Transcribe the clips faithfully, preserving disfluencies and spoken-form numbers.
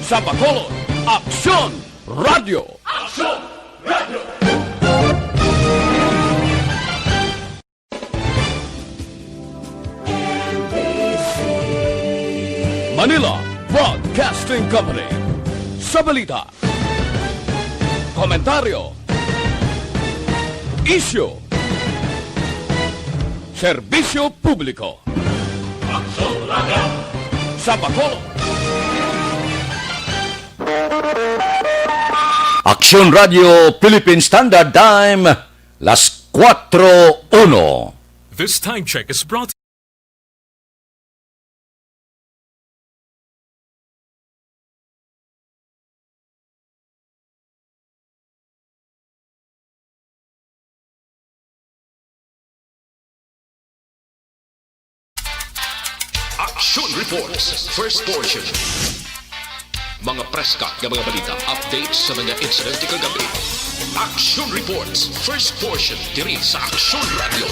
Sa Bacolod, Aksyon Radio. Aksyon Radio. Manila Broadcasting Company. Sa balita, komentaryo, isyu, serbisyo publiko. Aksyon Radio. Sa Bacolod. Aksyon Radio Philippine Standard Time, las kuwatro uno. This time check is brought Action Reports, first portion. Mga preska nga mga balita, updates sa mga insidente kagabi. Action Reports, first portion, diri sa Action Radio.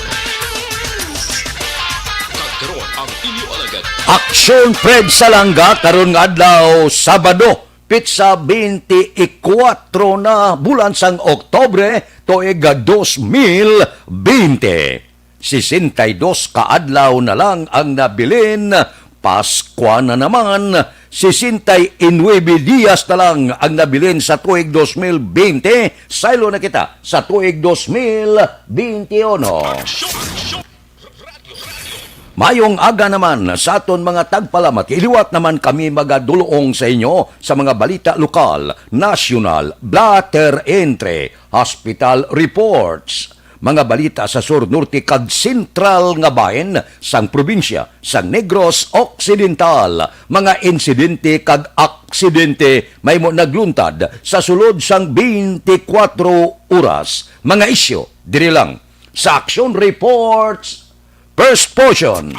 Kag karon ang inyo alagad. Action Fred Salanga karon nga adlaw, Sabado, pitsa twenty-four na bulan sang Oktubre, tuig dos mil bente. Sesenta y dos ka adlaw na lang ang nabilin, Paskwa na naman. Sesenta y nuebe dias na lang ang nabilin sa tuig dos mil bente. Saylo na kita sa tuig dos mil bente uno. Mayong aga naman sa aton mga tagpalamat. Iliwat naman kami magadulong sa inyo sa mga balita lokal, nasyonal, blatter entre, hospital reports, mga balita sa sur, norte, kag sentral nga bahin sang probinsya sang Negros Occidental, mga insidente kag aksidente mahimo nagluntad sa sulod sang twenty-four oras, mga isyu diri lang sa Action Reports, first portion.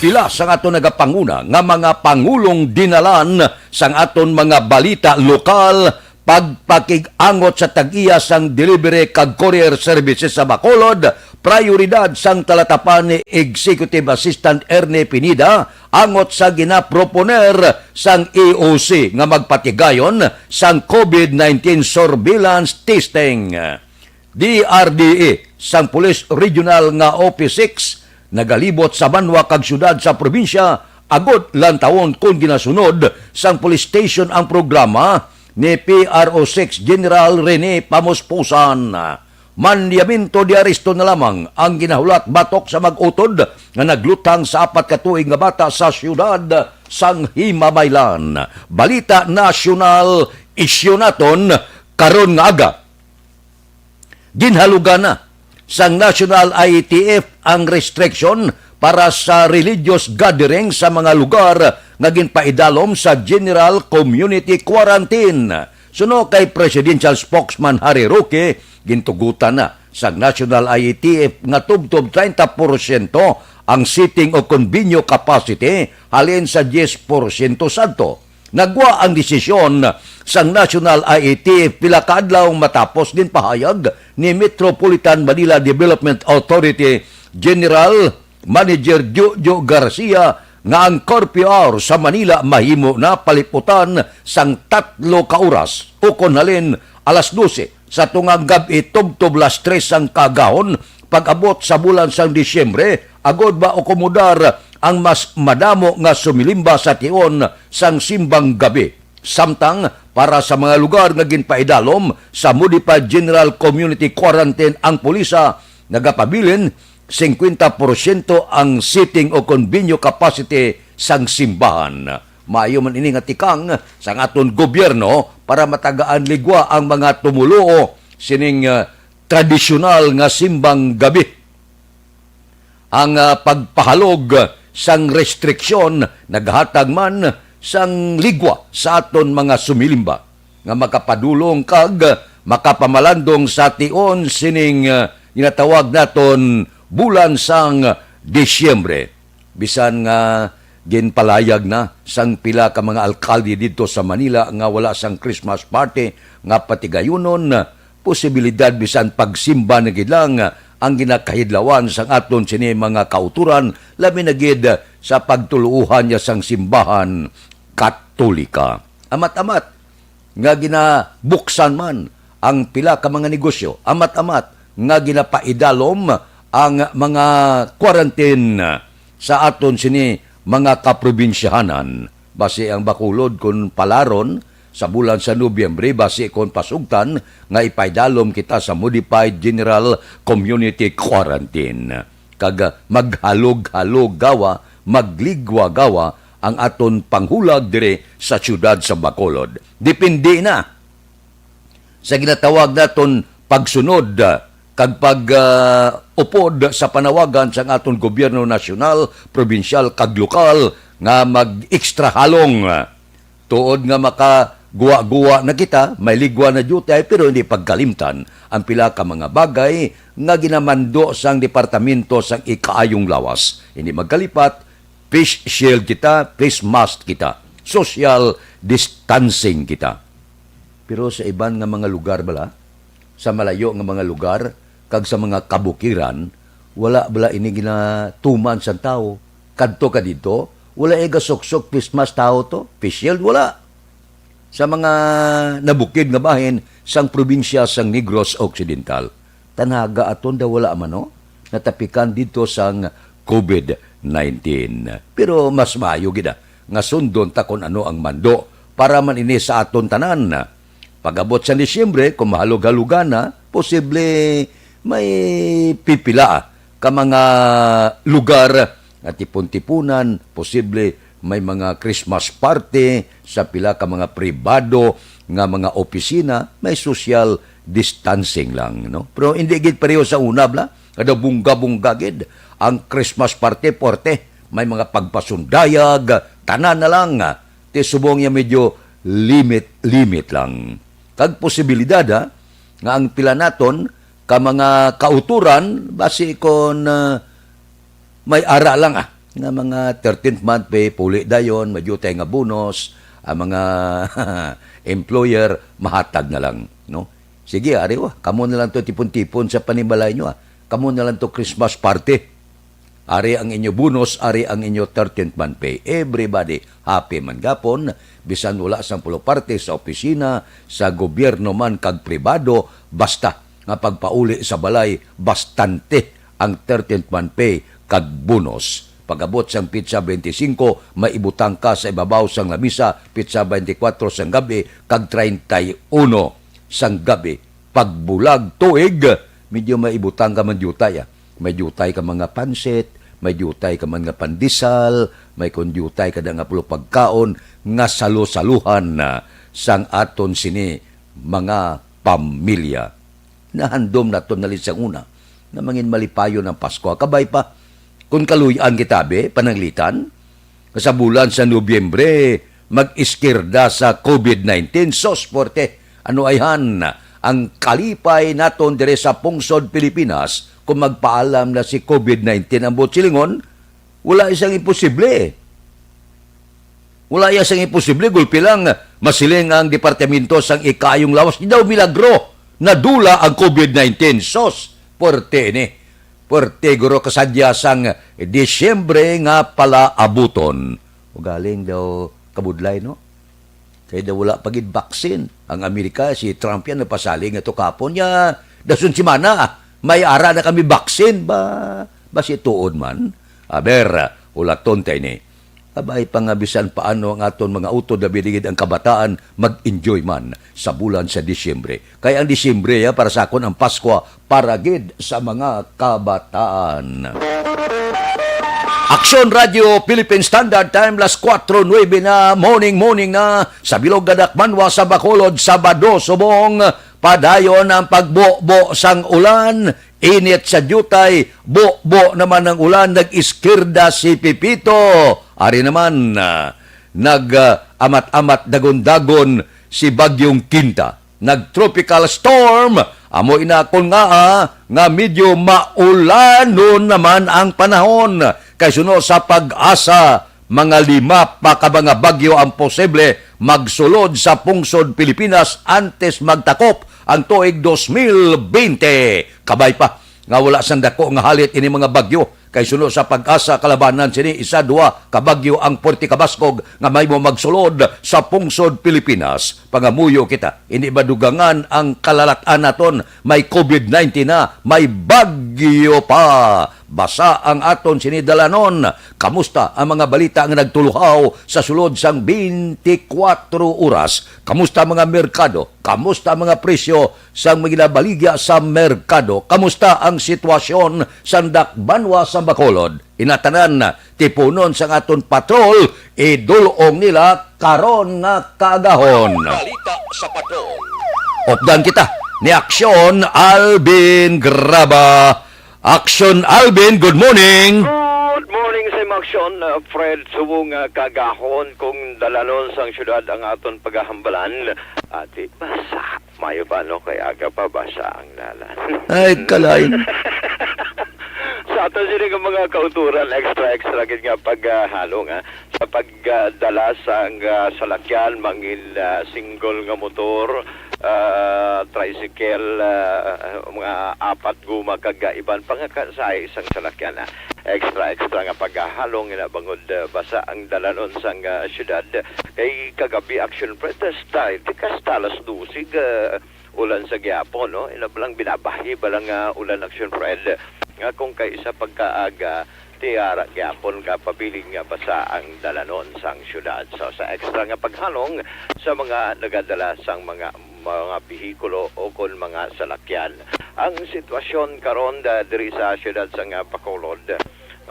Pila sang aton nagapanguna nga mga pangulong dinalan sang aton mga balita lokal, pagpakig-angot sa tag-iya sang delivery kag courier services sa Bacolod, prioridad sang talatapan ni Executive Assistant Ernie Pineda, angot sa ginaproponer sang E O C nga magpatigayon sang COVID nineteen surveillance testing. D R D A sang Police Regional nga O P six nagalibot sa banwa kag syudad sa probinsya, agod lantawon kon ginasunod sang police station ang programa ni P R O six General Rene Pamuspusan. Mandamiento de aresto na lamang ang ginahulat batok sa mag-utod nga naglutang sa apat ka tuig nga bata sa siyudad sang Himamaylan. Balita nasyonal, isyu naton karon nga aga. Ginhalugan na sang National I A T F ang restriction para sa religious gathering sa mga lugar nga ginpaidalom sa general community quarantine. Suno kay Presidential Spokesman Harry Roque, gintugutan na sang National I A T F nga tubtob treinta porsyento ang seating o convenio capacity halin sa diyes porsyento sadto. Nagwa ang desisyon sang National I A T F pila ka adlaw matapos ginpahayag ni Metropolitan Manila Development Authority General Manager Jojo Garcia nga ang curfew hour sa Manila mahimo na paliputan sang tatlo ka oras, ukon halin alas dose sa tungang gab-i tubtob las tres sang kaagahon pag-abot sa bulan sang Disyembre, agod maakomodar ang mas madamo nga sumilimba sa tion sang simbang gabi. Samtang para sa mga lugar nga ginpaidalom sa Modified General Community Quarantine ang pulisa, nagapabilin singkwenta porsyento ang seating o convenio capacity sang simbahan. Maayo man ini nga tikang sang aton gobyerno para matagaan ligwa ang mga tumoluo sining, ah, tradisyonal nga simbang gabi. Ang, ah, pagpahalog sang restriksyon naghatag man sang ligwa sa aton mga sumilimba nga makapadulong kag makapamalandong sa tion sining, ah, ginatawag naton bulan sang Disyembre. Bisan nga ginpalayag na sang pila ka mga alkalde didto sa Manila nga wala sang Christmas party nga patigayunon, posibilidad bisan pagsimba na gid lang ang ginakahidlawan sang aton sini mga kauturan, labi na gid sa pagtuluohan niya sang simbahan Katolika. Amat-amat nga ginabuksan man ang pila ka mga negosyo, amat-amat nga ginapaidalom ang mga quarantine sa aton sini mga kaprobinsyahanan. Basi ang Bacolod kon palaron sa bulan sa Nobyembre, basi kon pasugtan nga ipaidalom kita sa Modified General Community Quarantine. Kag maghalog-halog gawa, magligwa gawa ang aton panghulag diri sa siyudad sa Bacolod. Depende na sa ginatawag naton pagsunod, ah, kag pag, ah, upod sa panawagan sang aton gobyerno nasyonal, probinsyal, kag lokal nga mag-extra halong. Tuod nga makaguwa-guwa na kita, may ligwa na diutay, pero hindi pagkalimtan ang pila ka mga bagay nga ginamando sang Departamento sang Ikaayong Lawas. Hindi magkalipat, face shield kita, face mask kita, social distancing kita. Pero sa iban nga mga lugar bala, sa malayo nga mga lugar, kag sa mga kabukiran, wala bala ini ginatuman sang tawo. Kadto ka didto, wala ay gasuksok face mask tawo to, face shield, wala. Sa mga nabukid nga bahin sang probinsya sang Negros Occidental, tanaga aton daw wala man, no? Natapikan didto sang covid nineteen. Pero mas maayo gid, ah, nga sundon ta kon ano ang mando para man ini sa aton tanan. Pag-abot sa Disyembre, kung mahalog-halugan na, posible may pipila ka mga lugar nga tipon-tipunan, posible may mga Christmas party sa pila ka mga pribado nga mga opisina, may social distancing lang, no? Pero hindi gid pareho sa una, bala, kada bungga-bungga gid ang Christmas party, porte, may mga pagpasundayag, tanan na lang. Ti subong niya medyo limit-limit lang. Kag posibilidad, ha, nga ang pila naton ka mga kauturan, basi kon, ah, may ara lang, ah, nga mga thirteenth month pay, puli dayon, may diutay nga bonus, ang mga employer, mahatag na lang, no? Sige, ari, wa, kamo na lang to tipon-tipon sa panimalay nyo, ah. Kamo na lang to Christmas party. Ari ang inyo bonus, ari ang inyo thirteenth month pay. Everybody happy man gapon, bisan wala sang pulo parte sa opisina, sa gobyerno man kag pribado, basta nga pagpauli sa balay, bastante ang thirteenth month pay kag bonus. Pag-abot sang pitsa twenty-five, may ibutang ka sa ibabaw sang lamisa, pitsa twenty-four sang gabi kag treinta y uno sang gabi. Pagbulag tuig, medyo may ibutang ka man diutay, ah. May diutay ka mga pansit, may diutay ka man nga pandesal, may kon diutay ka na nga pulo pagkaon nga salo-saluhan na sang aton sini mga pamilya. Nahandom naton na lisang una nga mangin malipayon ang Pasko. Kabay pa, kung kaluy-an kita, be, pananglitan, sa bulan sa Nobyembre, mag-iskirda sa covid nineteen. Sos, porte, ano ayhan ang kalipay naton dire sa pungsod Pilipinas kung magpaalam na si covid nineteen ang buot silingon? Wala isang imposible. Wala iya sang imposible, gulpi lang, masiling ang Departamento sang Ikaayong Lawas, di daw milagro nadula ang covid nineteen. Sos, puwerte ini. Puwerte guro kasadya sang Disyembre nga palaabuton. Ugaling daw kabudlay, no? Kay daw wala pa gid vaccine. Ang Amerika, si Trump yan, nagpasalig nga to kapon niya. Dason semana, may ara na kami vaccine. Ba, ba si tuod man? Aber, ulaton tayo ni. Abay pa nga bisan paano ang aton mga utod, labi na gid ang kabataan, mag-enjoy man sa bulan sa Disyembre. Kay ang Disyembre, ah, para sa akon ang Pasko, para gid sa mga kabataan. Aksyon Radio Philippine Standard Time, las kuwatro nuebe na, morning, morning na, sa bilog nga dakmanwa sa Bacolod, Sabado, subong, padayon ang pagbubo sang ulan, init sa diutay, bubo naman ang ulan, nag-iskirda si Pepito. Ari naman, ah, nag, ah, amat-amat dagon-dagon si Bagyong Quinta. Nag-tropical storm, amo ina kon ngaa nga medyo maulanon naman ang panahon. Kay suno sa PAGASA, mga lima pa ka mga bagyo ang posible magsulod sa pungsod Pilipinas antes magtakop ang tuig dos mil bente. Kabay pa, nga wala sang dako nga halit ini mga bagyo, kay suno sa PAGASA, kalabanan sini isa duha ka bagyo ang Puerte Kabaskog nga may mo magsulod sa pungsod Pilipinas. Pangamuyo kita, hindi ba dugangan ang kalalat-an naton? May covid nineteen na, may bagyo pa. Basa ang aton sini dalanon. Kamusta ang mga balita nga nagtuluhaw sa sulod sang twenty-four oras? Kamusta ang mga merkado? Kamusta ang mga presyo sang mga ginabaligya sa merkado? Kamusta ang sitwasyon sa dakbanwa sa Bacolod? Inatanan, tipunon sang aton patrol, idulong nila karon nga kaagahon. Balita sa patrol. Updan kita ni Aksyon Alvin Graba. Aksyon Alvin, good morning. Good morning sa imo, Aksyon, uh, Fred. Subong nga kaagahon kung dalanon sang syudad ang aton pagahambalan. Ati, basa. Mayo pa, no? Kay aga pa, basa ang dalan. Ay, kalain. Sa aton sini nga mga kauturan, extra, extra gid nga paghalong, ha, sa pagdala sang, ah, salakyan, mangin, ah, single nga motor, ah, tricycle, ah, mga apat guma kag, ah, iban pa nga ka-, sa isang salakyan, ha. Extra, extra nga paghalong ina bangod, ah, basa ang dalanon sang, ah, syudad. Kay kagabi, Aksyon Fred, hasta, tikas ta alas dose, ah, ulan sa gihapon, no? Ina ba lang binabahi ba lang, ah, ulan, Aksyon Fred? Nga kung kaisa pagkaaga, tiara gihapon ka pabilin nga basa ang dalanon sang syudad. So, sa extra nga paghalong sa mga nagadala sang mga, mga behikulo o kon mga salakyan. Ang sitwasyon karon da, diri sa syudad sang, ah, Bacolod,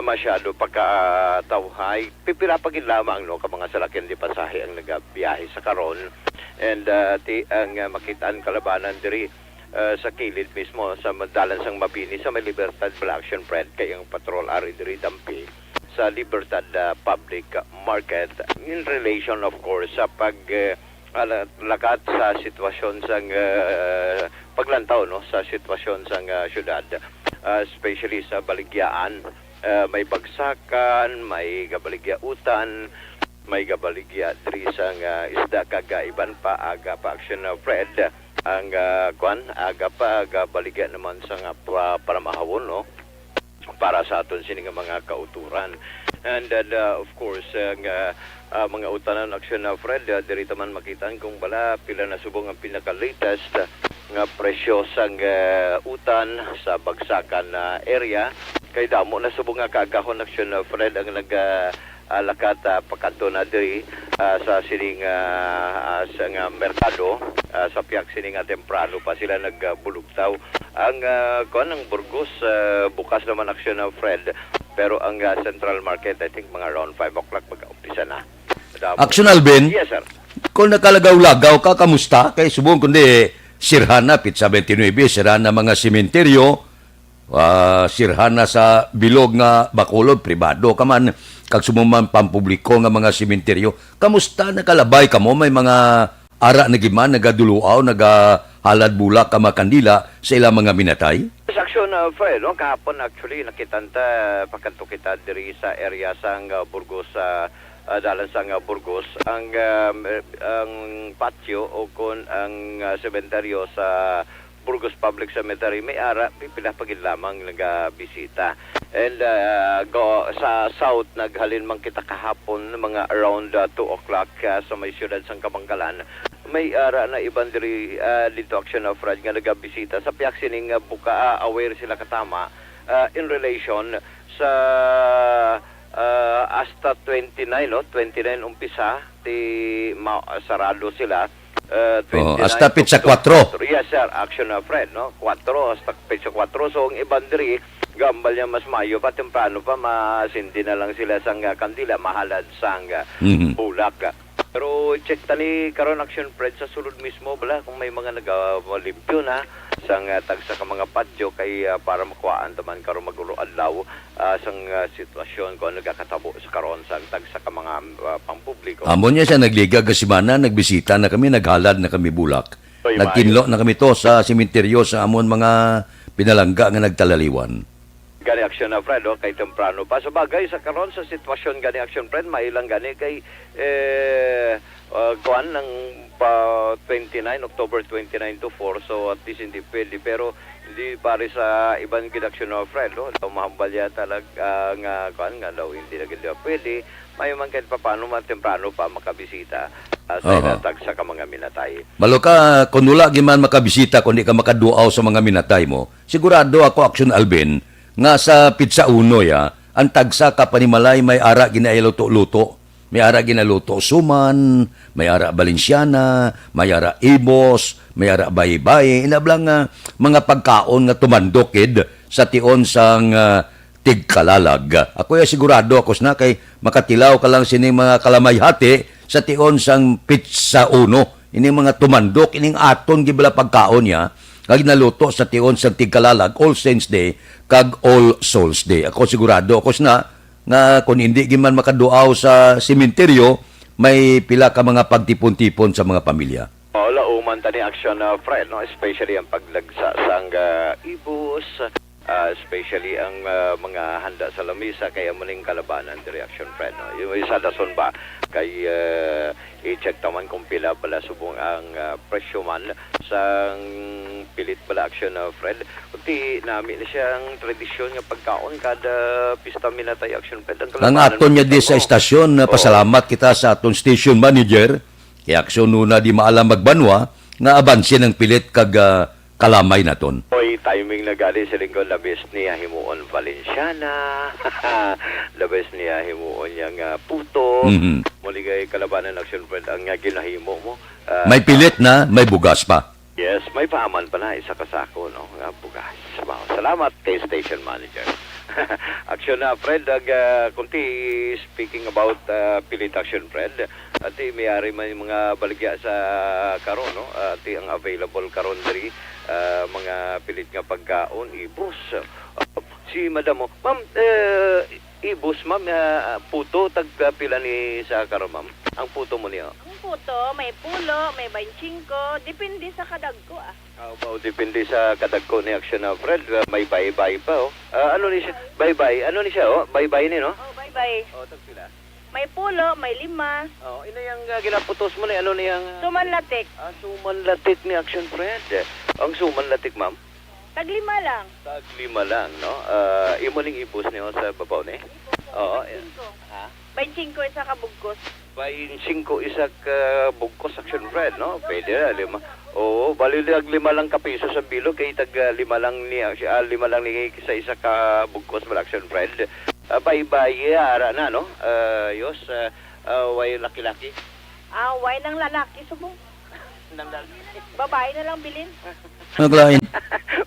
masyado pa ka, ah, tawhay. Pipila pa gid lamang, no, ka mga salakyan di pasahe ang nagabiyahe sa karon. And, ah, ti, ang, ah, makit-an kalabanan diri, ah, sa kilid mismo sa dalan sang Mabini sa may Libertad bala, Aksyon Fred, kay ang patrol ari diri dampi sa Libertad, ah, Public Market in relation, of course, sa pag, eh, ala-, lakat sa sitwasyon sang, ah, paglantaw, no, sa sitwasyon sang, ah, syudad, ah, especially sa baligyaan. Ah, may bagsakan, may gabaligya utan, may gabaligya diri sang, ah, isda kag, ah, iban pa, aga pa, Aksyon, ah, Fred. Ang, ah, kwan, aga pa, gabaligya naman sang, ah, pa-, palamahawon, no? Para sa aton sini nga mga kauturan. And then, ah, of course, ang, ah, ah, mga utanan, Aksyon, ah, Fred, ah, diri ta man makita kung bala pila na subong ang pinaka-latest, ah, nga presyo sang, ah, utan sa bagsakan, ah, area. Kay damo na subong nga kaagahon, Aksyon, ah, Fred, ang nag, ah, ah, lakat, ah, pakadto na diri, ah, sa sining, ah, ah, sa nga merkado, ah, sa piyak sini nga temprano pa sila nagbulugtaw. Ang, ah, kuan, ang Burgos, ah, bukas naman, Aksyon, ah, Fred, pero ang, ah, Central Market, I think, mga around five o'clock mag-umpisa na. Damo. Aksyon, Alvin? Yes, sir. Kung nakalagaw-lagaw ka, kamusta? Kay subong kundi sirhan na, Petsa twenty-nine, sirhan na mga sementeryo, ah, sirhan na sa bilog nga Bacolod, pribado ka man, kag sumuman pampubliko nga mga sementeryo. Kamusta, nakalabay kamo? May mga ara na gid man, nagaduluaw, nagahalad bulak ka mga kandila sa ilang mga minatay? Sa aksyon, ah, Fred, no? Kahapon, actually, nakitan ta, pakadto kita diri sa area sang, ah, Burgos, ah, ah, dalan sang, ah, Burgos. Ang, ah, ang patio o kon ang, ah, sementeryo sa Burgos Public Cemetery, may ara, pipila pa gid lamang nagabisita. And, ah, go, sa south, naghalin man kita kahapon, mga around, ah, two o'clock, ah, sa may siyudad sang Kabankalan. May ara na iban diri, ah, dito, Aksyon, ah, Fred, nga nagabisita. Sa piyak sining, ah, buka, ah, aware sila katama, ah, in relation sa, ah, hasta twenty-nine, no? Twenty-nine umpisa, ti ma-, sarado sila. Ah, Oo, twenty-nine hasta to, petsa to kwatro. Yes, sir. Aksyon, ah, Fred, no? Kwatro, hasta petsa kwatro. So, ang iban diri, gambal niya mas mayo pa, temprano pa, masindi na lang sila sang, ah, kandila, mahalad sang, ah, Mhm. bulak. Pero check tani karon, Aksyon, Fred, sa sulod mismo, bala, kung may mga nagalimpyo na sang, ah, tagsa ka mga patio kay, ah, para makuhaan taman karon mag-ulo adlaw, ah, sang, ah, sitwasyon kung ano nagakatabo sa karon sang tagsa ka mga, ah, pampubliko. Amo niya siya, nagligag nga semana, nagbisita na kami, naghalad na kami bulak. Oy, Nagkinlo maayo. na kami to sa sementeryo sa amon mga pinalangga nga nagtalaliwan. Gani, Aksyon, ah, Fred, oh, kay temprano pa. Sa bagay, sa karon, sa sitwasyon gani, Aksyon, Fred, mailang gani kay, eh, Ah, kuan, ang pa twenty-nine, October twenty-nine to four, so at least hindi pwede. Pero hindi pare sa iban gid aksyon, no, Fred, no? Daw mahambal yata lag-, ah, nga, kuan, nga daw hindi na gid pwede. May man kahit papaano, matemprano pa makabisita, ah, sa Aha. ilatag sa ka mga minatay. Malo ka, kung wala gid man makabisita, kung di ka makaduaw sa mga minatay mo, sigurado ako, Aksyon Alvin, nga sa Pizza Uno, ya, ang tagsa ka panimalay may ara ginaluto-luto. May ara ginaluto suman, may ara Valenciana, may ara ibos, may ara baybay. Inablang nga mga pagkaon nga tumandok gid sa tion sang, ah, tigkalalag. Ako ya sigurado, ako sina, kay makatilaw ka lang sining mga kalamay hati sa tion sang Pizza Uno. Ining mga tumandok, ining aton gibala pagkaon niya, nga ginaluto sa tion sang tigkalalag, All Saints Day, kag All Souls Day. Ako sigurado, ako sina, nga kung hindi gid man makaduaw sa sementeryo, may pila ka mga pagtipon-tipon sa mga pamilya. Oo, lauman ta ni aksyon, ah, Fred, no? Especially ang paglagsa sang, ah, ibos, ah, especially ang, ah, mga handa sa lamisa, kay amo ning kalabanan diri, aksyon, Fred, no? Yung isa dason ba kay, ah, i-check ta man kung pila bala subong ang, ah, presyo man sang pilit bala, aksyon, ah, Fred. Kunti nami na siyang tradisyon nga pagkaon kada pista minatay, aksyon, Fred. Ang Ang kalabanan aton nga ng di sa Bisaya. Istasyon, na Oo. pasalamat kita sa aton station manager, kay aksyon nuna di maalam magbanwa, nga abanse ng pilit kag, ah, kalamay naton. Oy, timing na gali sa linggo, labis niya himuon Valenciana. Labis niya himuon yang, ah, puto. Mhm. Muli kay kalabanan, aksyon, Fred, ang, ah, ginahimo mo. Ah, May pilit na, may bugas pa. Yes, may paaman pa na isa ka sako, no, nga bugas. Wow, salamat kay station manager. Aksyon na, Fred, ag, ah, kunti speaking about, ah, pilit, aksyon, Fred. Ati, may ari may mga baligya sa karon, no? Ati, ang available karon diri, ah, mga pilit nga pagkaon, ibos. Ah, si Madam, oh. Ma'am, eh, ibos, ma'am, ah, puto, tag, ah, pila ni sa karon, ma'am? Ang puto mo niyo? Ang puto, may pulo, may baynte singko, depende sa kadagko, ah. Ah, wow, depende sa kadagko ni aksyon na, Fred. Ah, may baybay pa, oh. Ah, ano ni siya? Baybay. Ano ni siya, oh? Baybay ni, no? Oh, baybay. Oh, tag pila? May pulo, may lima. Oh, ina yang, ah, ginaputos mo ni, ano ni yang, ah, Suman latik. Ah, suman latik ni aksyon, Fred. Ang suman latik, ma'am? Tag lima lang. Tag lima lang, no? Ah, imo ning ibos niyo sa babaw ni? Oo, Baynte singko. Ha? Baynte singko isa ka bugkos. Baynte singko isa ka bugkos, aksyon, Fred, no? Pwede na, lima. Oo, bali, lag lima lang ka piso sa bilog, kay tag, ah, lima lang ni, ah, lima lang ni sa isa ka bugkos, wala, aksyon, Fred. Ah, bye-bye, ah, ara na, no? Ah, yos, ah, ah, way laki-laki. Ah, way nang lalaki, subong. Nang lalaki. Babae na lang bilin. Ang lain.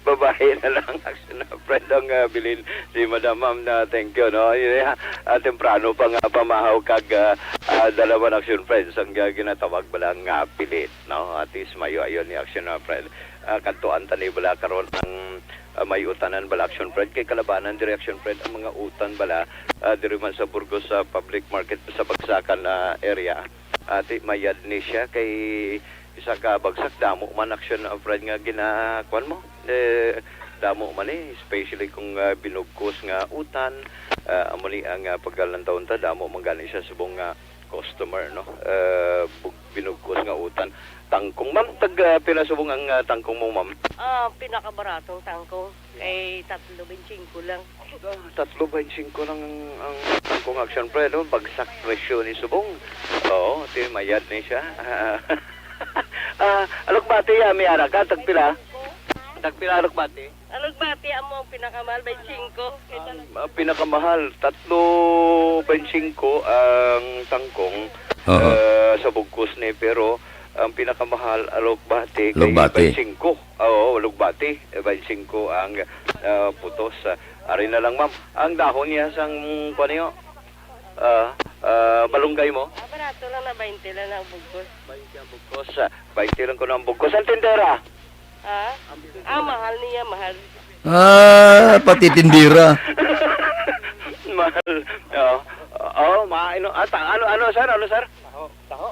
Babae na lang, aksyon na, Fred, ang, ah, bilin. Si Madam, ma'am, na thank you, no? Yun, ah, ah, temprano pa nga pamahaw kag, ah, ah, dalawa na aksyon, friends, ang, ah, ginatawag bala nga pilit, no? At least mayo ayon ni aksyon na, friend. Ah, kadtuan ta ni bala karon ang, ah, may utanan bala aksyon, friend, kay kalabanan diri aksyon, friend, ang mga utan bala, ah, diri man sa Burgos sa public market sa Bagsakan na area. Ati, mayad ni siya kay isa ka bagsak, damo man aksyon, ah, friend, nga gina-, kuwan mo, eh, damo man eh, especially kung, ah, binugkos nga utan, ah, amo ni ang, ah, pagkalantaw ta, damo man gani siya subong nga customer, no? Ah, bug-, binugkos nga utan. Tangkong, ma'am, tag, ah, pila subong ang, ah, tangkong mo, ma'am? Ah, pinakabaratong tangkong kay tatlo baynte singko lang. Ah, tatlo baynte singko lang ang, ang tangkong aksyon, pre, no? Bagsak presyo ni subong. Oo, ti mayad ni siya. Ah, alokbati, ah, may ara ka, tagpila? Tagpila alokbati? Alokbati, amo ang pinakamahal, baynte singko. Ah, pinakamahal, tatlo baynte singko ang tangkong, Oo. ah, sa bugkos ni, pero ang pinakamahal, alokbati, kay Alokbati. baynte singko. Oo, alokbati, eh, baynte singko ang, ah, putos. Ah, ari na lang, ma'am. Ang dahon niya sang, kuwan niyo, ah, ah, malunggay mo? Ah, barato lang na, baynte lang na ang bugkos. Baynte ang bugkos, ah, baynte lang ko na ang bugkos. Ang tindera? Ah? Ah, mahal niya, mahal. Ah, pati tindera. Mahal. Oh, oh, ma-, ano, ah, ta-, ano, ano, sir? Ano, sir? Taho, taho.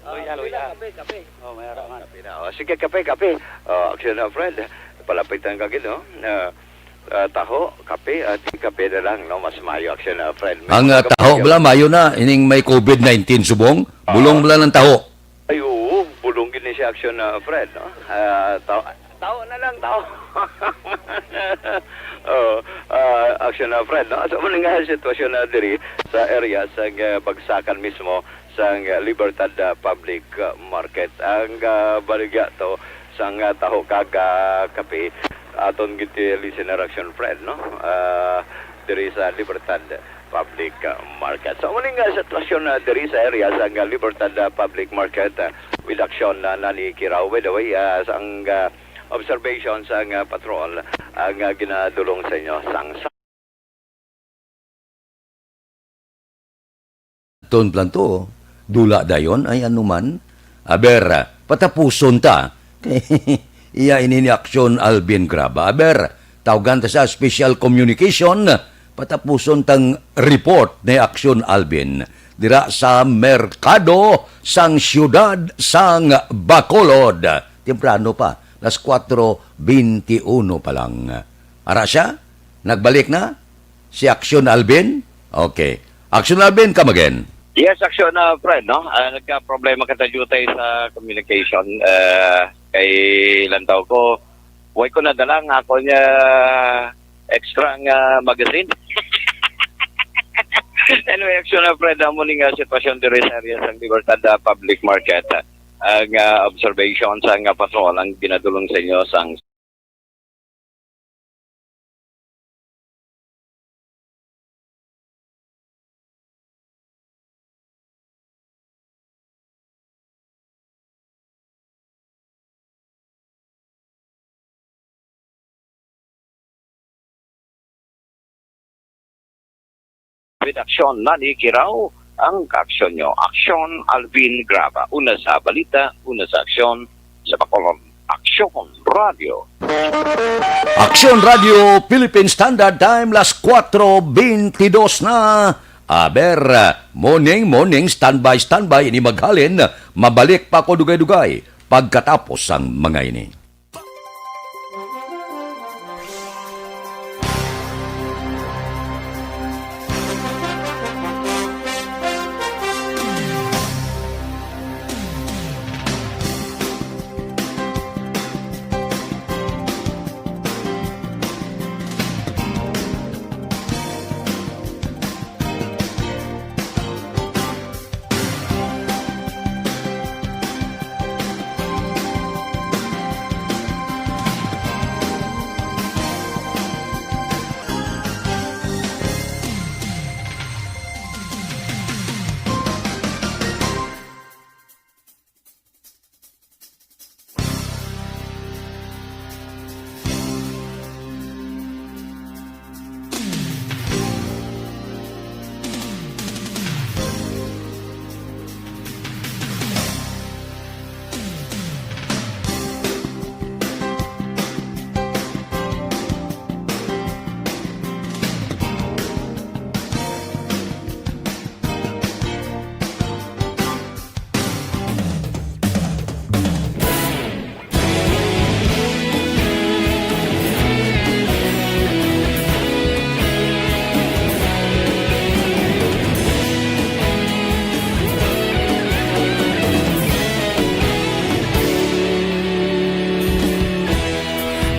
Ah, luya, luya. Kape, kape. Oh, may ara man. Kape na. Oh, sige, kape, kape. Oh, aksyon na, friend. Palapitan ka gid, no? Ah, ah, taho, kape, at kape na lang, no? Mas mayo aksyon na, friend. May Ang, ah, mga taho kape, bala, mayo na. Ining may covid nineteen subong, Ah. bulong bala ng taho. Action, uh, Fred, no? Ah, tao, tao na lang, tao. Oh, ah, action, uh, Fred, no? So, muna nga sitwasyon na diri sa area sa, uh, bagsakan mismo sa, uh, Libertad, uh, Public, uh, Market. Ang, uh, baligya to sa, uh, taho kag, uh, kape. Aton giti listener action, Fred, no? Ah, diri sa Libertad Public, uh, Market. So, muna nga sitwasyon na diri sa area sa, uh, Libertad, uh, Public Market, uh, with action na nani Kiraw. By the way, uh, sang, uh, observation sang, uh, patrol, ang, uh, ginadulong sa inyo sang Ton planto, dula dayon ay anuman. Aber, patapuson ta. Iya ini ni Aksyon Alvin Graba. Aber, tawgan ta sa special communication. Patapuson tang report ni Aksyon Alvin dira sa merkado sang siyudad sang Bacolod. Temprano pa, las kuwatro benti uno pa lang. Ara siya, nagbalik na. Si Aksyon Alvin? Okay. Aksyon Alvin, come again. Yes, Aksyon, uh, Fred, no? Ah, nagka-problema kita dutay sa communication. Ah, kay lantaw ko, way ko nadala nga ako niya extra nga magazine. Anyway, Aksyon, uh, Fred, amo ni nga sitwasyon diri sa area sang Libertad, uh, Public Market. Uh, ang, uh, observation sa nga patrol ang ginadulong sa inyo sang Redaksyon, Nani Kiraw, ang kaaksyon nyo. Aksyon, Alvin Graba. Una sa balita, una sa aksyon, sa Bacolod. Aksyon Radio. Aksyon Radio, Philippine Standard Time, las kuwatro bentidos na. Aber, morning, morning, standby, standby, ini maghalin, mabalik pa ko dugay-dugay pagkatapos sang mga ini.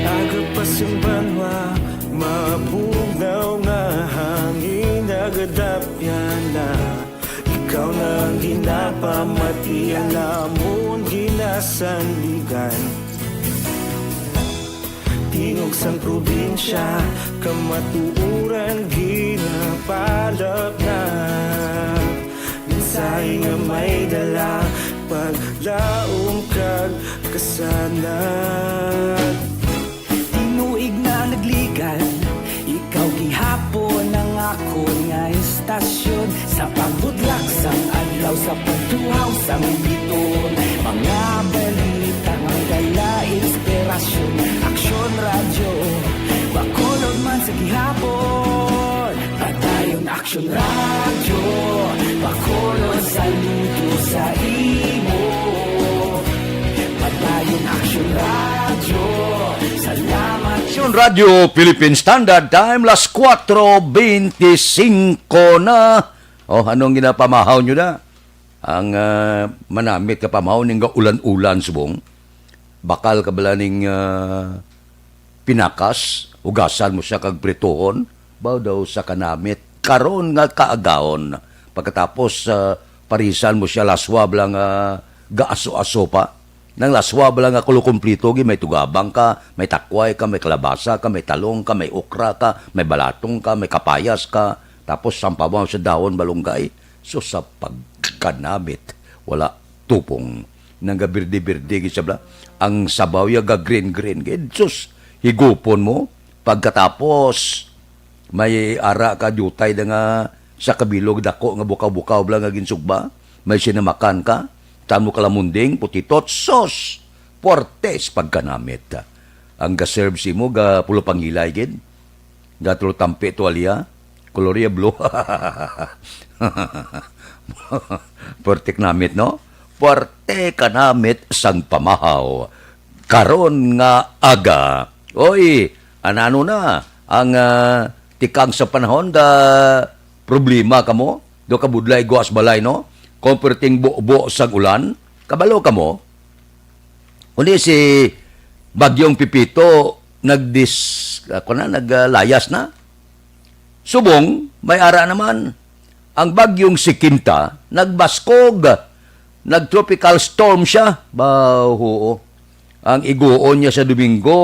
Aga pa sing banwa, mabugnaw nga hangin nagadapyan na. Ikaw na ang ginapamati, ang amon ginasandigan. Tingog sang probinsya, kamatuoran ginapalapnap. Mensahe nga may dala, paglaom kag kasanag. Tinuig na nagligan, ikaw gihapon ang akon nga istasyon. Sa pagbudlak sang adlaw, sa pagtuhaw sang biton, mga balita nga dala inspirasyon. Aksyon Radyo, Bacolod man sa gihapon. Padayon Aksyon Radyo, Bacolod, saludo sa imo. Padayon Aksyon Radyo, salamat. Aksyon Radyo Philippine Standard Time, las kuwatro benti singko na. Oh, anong ginapamahaw nyo na? Ang, ah, manamit ka pa, mao ning ga-ulan-ulan subong. Bakal ka bala ning, ah, pinakas, hugasan mo siya kag prituhon, baw daw sa kanamit. Karon nga kaagahon, pagkatapos, ah, parisan mo siya, laswa bala nga gaaso-aso pa. Nang laswa bala nga kulo-kumplito gid, may tugabang ka, may takway ka, may kalabasa ka, may talong ka, may okra ka, may balatong ka, may kapayas ka, tapos sampawan sa dahon malunggay. So, sa pagkanamit, wala tupong. Nang gabirdi-birdi gid siya bala. Ang sabaw ya ga-green-green gid. Sus, higupon mo. Pagkatapos, may ara ka diutay na nga sa kabilog dako nga bukaw-bukaw bala nga ginsugba. May sinamakan ka. Tamo kalamunding, putitot, sos! Puwerte sa pagkanamit. Ang ga-serve sa imo, ga pulo pangilay gid. Ga tulo tampi tuwalya. Kolor ya blue. Puwerte kanamit, no? Puwerte kanamit sang pamahaw. Karon nga aga. Oy, anano na ang, ah, tikang sa panahon, ga problema kamo? Do ka budlay guas balay, no? Kung perting bubo sang ulan, kabalo kamo? Kundi si Bagyong Pipito nagdis-, ako na, naglayas na. Subong, may ara naman. Ang Bagyong Sikinta nagbaskog. Nag-tropical storm siya. Ba, oo. Ang iguon niya sa Domingo,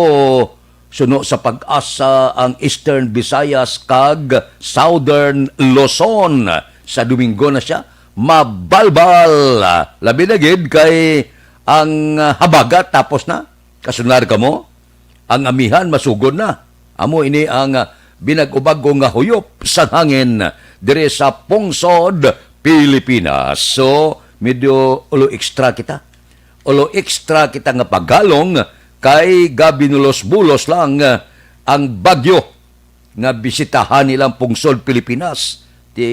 suno sa PAGASA, ang Eastern Visayas kag Southern Luzon. Sa Domingo na siya mabalbal. Labi na gid kay ang, ah, habagat tapos na. Kasunar kamo? Ang amihan masugod na. Amo ini ang, ah, binag-ubag-o nga huyop sa hangin diri sa pungsod Pilipinas. So, medyo ulo extra kita. Ulo extra kita nga paghalong kay gabinulos-bulos lang, ah, ang bagyo nga bisitahan nilang pungsod Pilipinas. Ti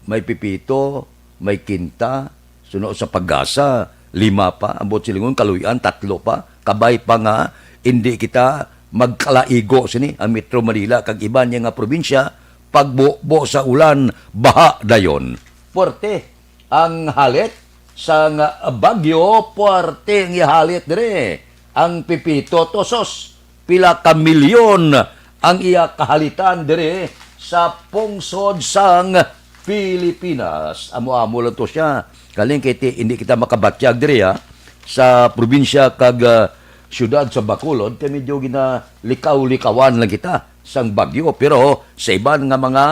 may pipito, may kinta, suno sa PAGASA, lima pa, ambot silingon, kaluy-an, tatlo pa, kabay pa nga indi kita magkalaigo sini, ang Metro Manila kag iban niya nga probinsya, pagbubo sa ulan, baha dayon. Puwerte ang halit sang bagyo, puwerte ang ihalit diri. Ang pipito, tusos, pila ka milyon ang iya kahalitan diri sa pungsod sang Pilipinas. Amo-amo lang to siya. Galing kay ti-, hindi kita makabatyag diri, ha. Sa probinsya kag, ah, siyudad sa Bacolod, kay medyo ginalikaw-likawan lang kita sang bagyo. Pero sa iban nga mga,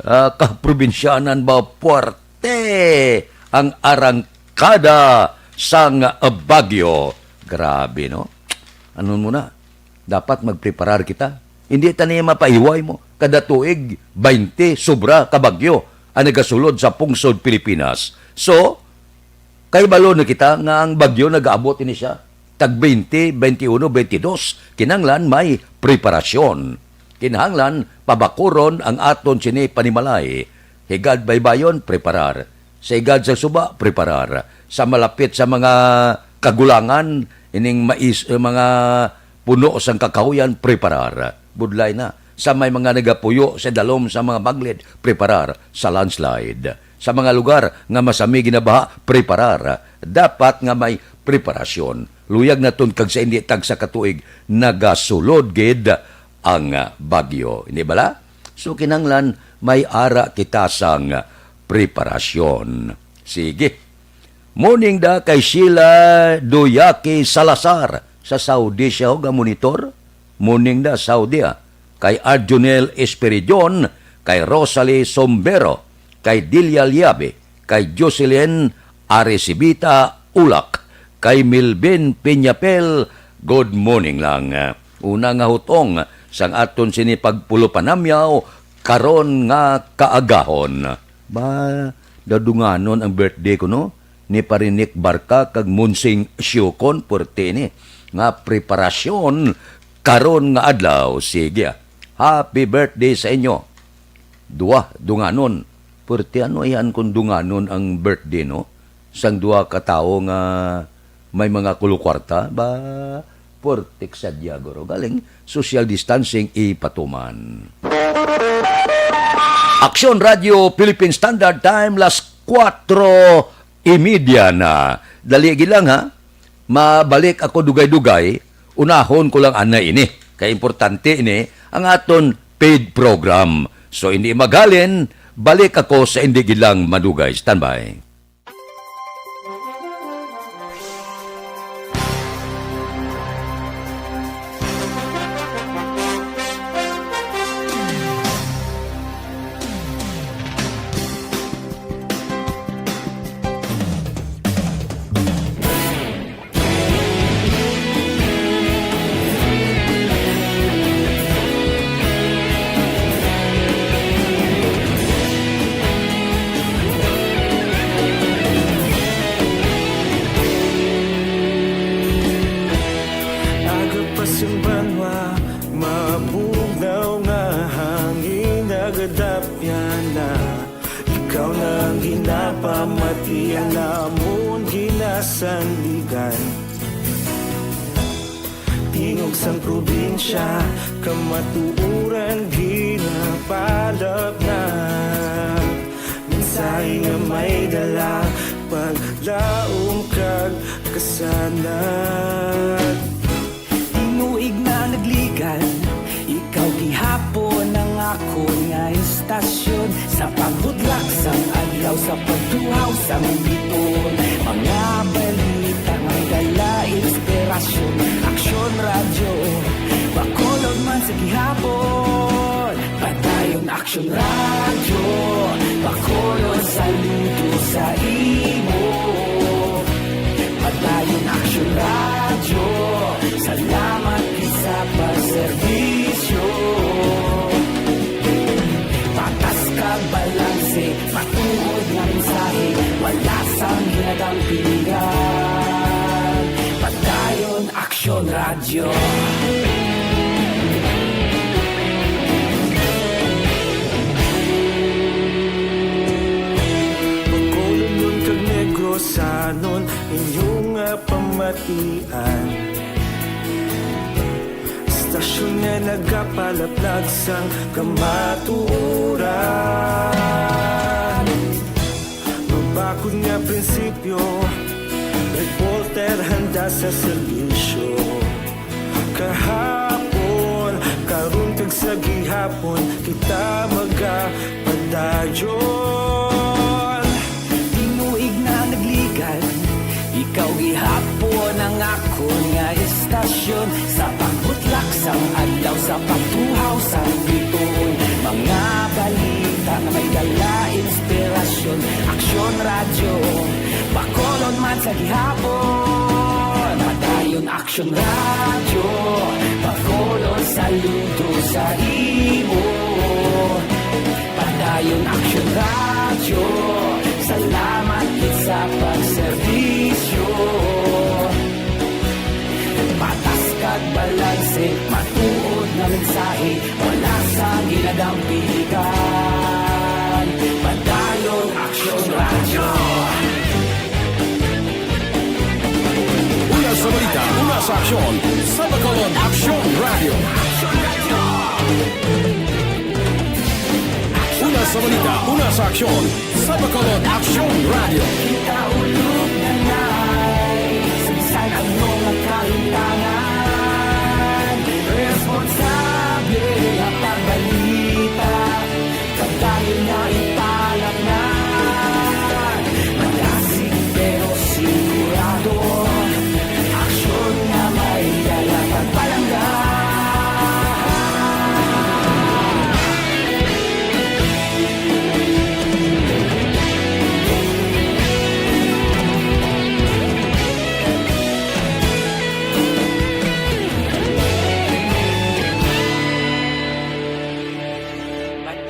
ah, kaprobinsyanan ba, puwerte ang arangkada sang bagyo. Grabe, no? Ano mo na? Dapat magpreparar kita. Hindi ta niya mapaiway mo. Kada tuig, baynte sobra ka bagyo ang nagasulod sa pungsod Pilipinas. So, kahibalo na kita nga ang bagyo nagaabot ini siya. Tag baynte, baynte uno, baynte dos. Kinahanglan may preparasyon. Kinahanglan pabakuron ang aton sini panimalay. Higad baybayon, preparar. Sa higad sa suba, preparar. Sa malapit sa mga kagulangan, ining mais, eh, mga puno sang kakahuyan, preparar. Budlay na. Sa may mga nagapuyo sa dalom sa mga baglid, preparar. Sa landslide. Sa mga lugar nga masami ginabaha, preparar. Dapat nga may preparasyon. Luyag naton kag sa hindi tagsa ka tuig, nagasulod gid ang bagyo. Hindi bala? So, kinahanglan may ara kita sang preparasyon. Sige. Morning da kay Sheila Duyaki Salazar. Sa Saudi siya, ho, ga monitor. Morning da, Saudi, ah. Kay Arjonel Espiridion, kay Rosalie Sombero, kay Delia Liabe, kay Jocelyn Arecibita Ulak, kay Milvin Piñapel, good morning lang. Una nga hutong sang aton sini pagpulo panamyaw karon nga kaagahon. Ba, dadunganon ang birthday ko, no? Ni Parinik Barca kag Monsing Siukon, puwerte ni nga preparasyon karon nga adlaw. Sige, ah. Happy birthday sa inyo. Duwa, dunganon. Puwerte ano iyan kung dunganon ang birthday, no? Sang duwa ka tawo nga may mga kulukwarta, ba, puwerte ka sa Diagoro. Galing, social distancing ipatuman. Aksyon Radio Philippine Standard Time, las kuwatro y media na. Dali gi lang, ha. Mabalik ako dugay-dugay. Unahon ko lang anay ini. Kay importante ini ang aton paid program. So, hindi maghalin, balik ako sa hindi gi lang madugay. Standby. Aga pa sing banwa, mabugnaw nga hangin, nagadapyan na. Ikaw na ang ginapamati, ang amon ginasandigan. Tingog sang probinsya, kamatuoran ginapalapnag. Mensahe nga may dala, paglaom kag kasanag. Tinuig na nagligan, ikaw gihapon ang akon nga istasyon. Sa pagbutlak sang adlaw, sa pagtuhaw sang bituon, mga balita nga may dala inspirasyon. Aksyon Radyo, Bacolod man sa gihapon. Padayon Aksyon Radyo, Bacolod, saludo sa imo. Padayon Aksyon Radyo, salamat gid sa pagserbisyo. Patas kag balanse, matuod nga mensahe, wala sang ginadampigan. Padayon Aksyon Radyo. Bacolodnon kag Negrosanon, inyo nga pamatian. Istasyon nga nagapalaplag sang kamatuoran. Mabakod nga prinsipyo, reporter handa sa serbisyo. Kahapon, karon, kag sa gihapon, kita magapadayon. Tinuig na nagligan, ikaw gihapon ang akon nga istasyon. Sa pagbutlak sang adlaw, sa pagtuhaw sang bituon, mga balita nga may dala inspirasyon. Aksyon Radyo, Bacolod man sa gihapon. Padayon Aksyon Radyo, Bacolod, saludo sa imo. Padayon Aksyon Radyo, salamat gid sa pagserbisyo. Patas kag balanse, matuod nga mensahe, wala sang ginadampigan. Padayon Aksyon Radyo. Una sa balita, una sa aksyon, sa Bacolod Aksyon Radyo. Una sa balita, una sa aksyon, sa Bacolod Aksyon Radyo. Kita ulog na nay, sa bisan ano nga kahimtangan, responsable nga pagbalita. Padayon nga ipalapngan, malasig pero sigurado, aksyon nga may dala pagpalangga.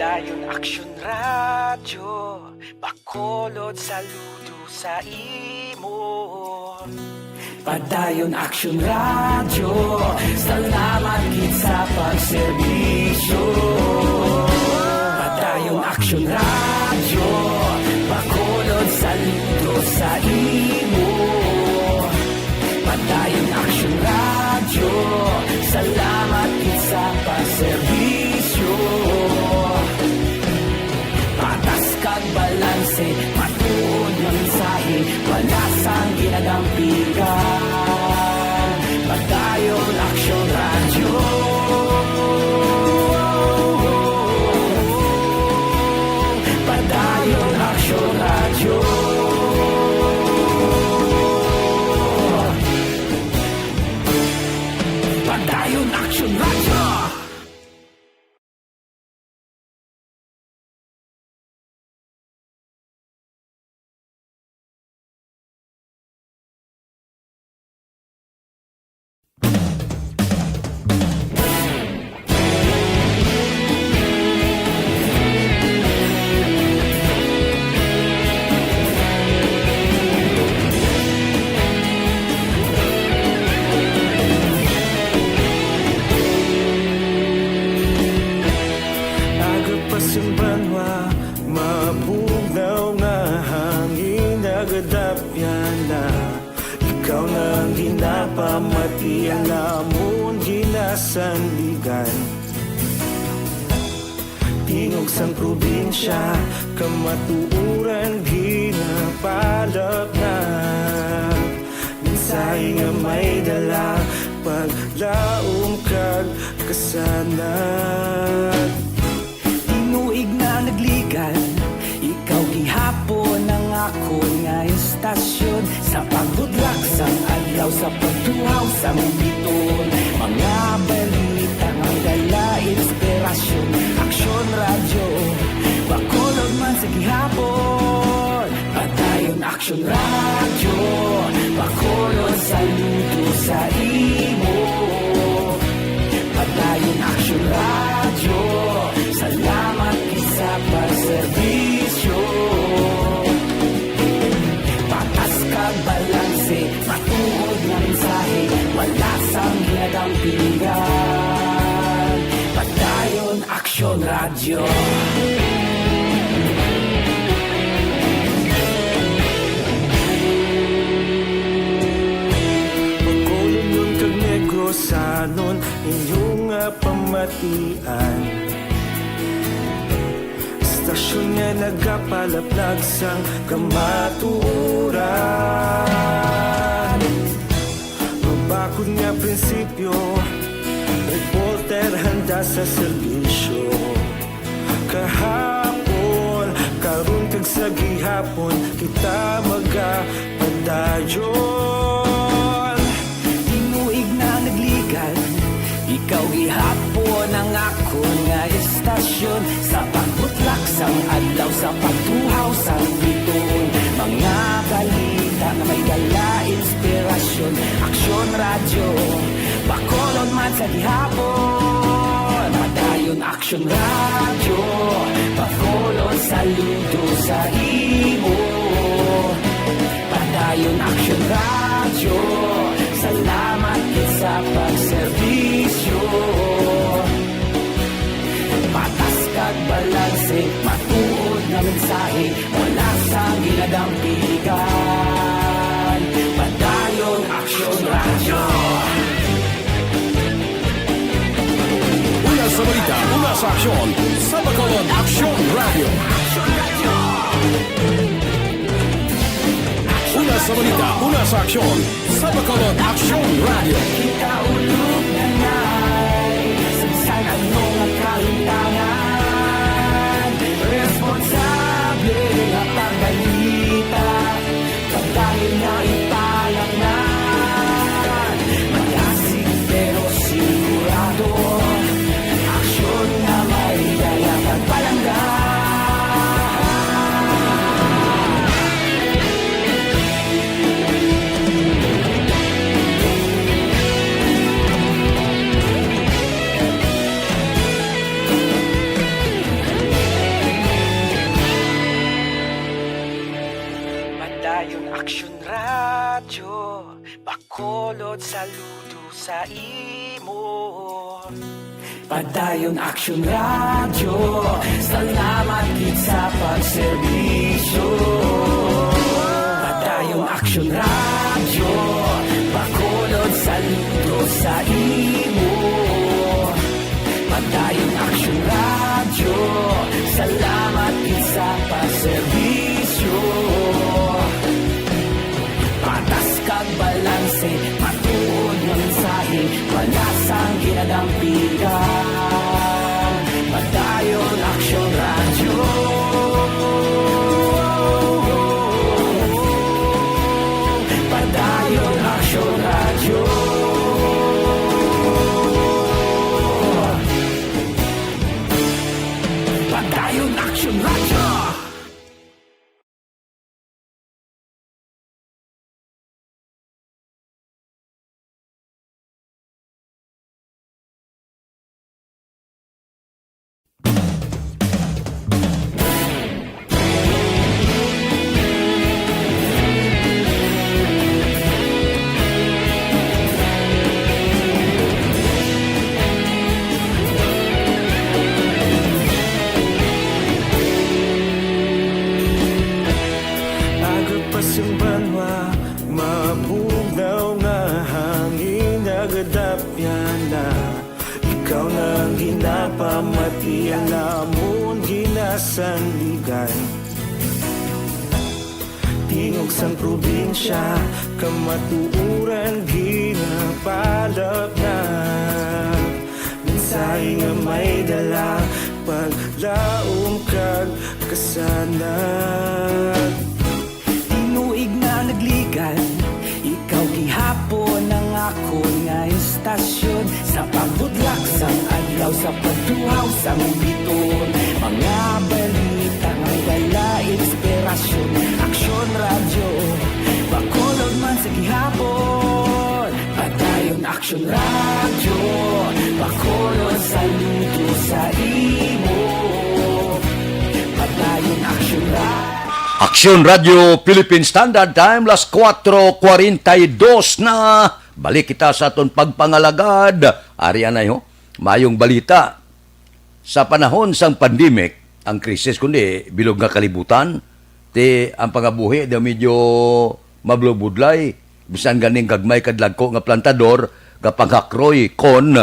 Padayon Aksyon Radyo, Bacolod, saludo sa imo. Padayon Aksyon Radyo, salamat gid sa pagserbisyo. Padayon Aksyon Radyo, Bacolod, saludo sa imo. Padayon Aksyon Radyo, salamat gid sa pagserbisyo. Patas kag balanse, matuod Lasang ginadampigan, Padayon Aksyon Radyo. Padayon Aksyon Radyo. Padayon Aksyon Radyo. Aga pa sing banwa, mabugnaw nga hangin nagadapyan na. Ikaw na ang ginapamati, ang amon ginasandigan. Tingog sang probinsya, kamatuoran ginapalapnap. Mensahe nga may dala, paglaom kag kasanag. Tinuig na nagligan, ikaw gihapon ang akon nga estasyon. Sa pagbudlak sang adlaw, sa pagtuhaw sang biton, mga balita nga dala inspirasyon. Aksyon Radyo, Bacolod man sa gihapon. Padayon Aksyon Radyo, Bacolod, saludo sa imo. Padayon Aksyon Radyo, salamat gid sa pagserbisyo. Patas kag balanse, matuod nga mensahe, wala sang ginadampigan. Padayon Aksyon Radyo. Bacolodnon kag Negrosanon, inyo nga pamatian. Estasyon nga nagapalaplag sang kamatuoran. Mabakod nga prinsipyo, reporter handa sa serbisyo. Kahapon, karon kag sa gihapon, kita magapadayon. Tinuig na nagligan, ikaw gihapon ang akon nga estasyon. Sa pagbutlak sang adlaw, sa pagtuhaw sang bituon, mga balita nga may dala inspirasyon. Aksyon Radyo, Bacolod man sa gihapon. Padayon Aksyon Radyo, Bacolod, saludo sa imo. Padayon Aksyon Radyo, salamat gid sa pagserbisyo. Patas kag balanse, matuod nga mensahe, wala sang ginadampigan. Padayon Aksyon Radyo. Una sa balita, una sa aksyon, sa Bacolod Aksyon Radyo. Una sa balita, una sa aksyon, sa Bacolod Aksyon Radyo. Kita ulog na nay, sa bisan ano nga kahimtangan, responsable nga pagbalita. Pagdayon nga ipalatnan, malasig pero sigurado. Aksyon nga may dala kag palangga. Padayon Aksyon Radyo, Bacolod, saludo sa imo. Padayon Aksyon Radyo, salamat gid sa pagserbisyo. Padayon Aksyon Radyo, Bacolod, saludo sa imo. Padayon Aksyon Radyo, salamat gid sa pagserbisyo. Isang banwa, mabugnaw nga hangin, nagadapyan na. Ikaw na ang ginapamati, ang amon ginasandigan. Tingog sang probinsya, kamatuoran ginapalapnag. Mensahe nga may dala, paglaom kag kasanag. Tinuig na nagligan, ikaw gihapon ang akon nga istasyon. Sa pagbudlak sang adlaw, sa pagtuhaw sang biton, mga balita nga dala inspirasyon. Aksyon Radyo, Bacolod man sa gihapon. Padayon Aksyon Radyo, Bacolod, saludo sa imo. Padayon Aksyon Radyo. Aksyon Radyo Philippine Standard Time, las kuwatro kwarenta y dos na. Balik kita sa aton pagpangalagad. Ari anay, ho. Mayong balita. Sa panahon sang pandemic, ang krisis kundi bilog nga kalibutan, ti ang pangabuhi daw medyo mablubudlay, bisan ganing gagmay kag dagko nga plantador gapanghakroy kon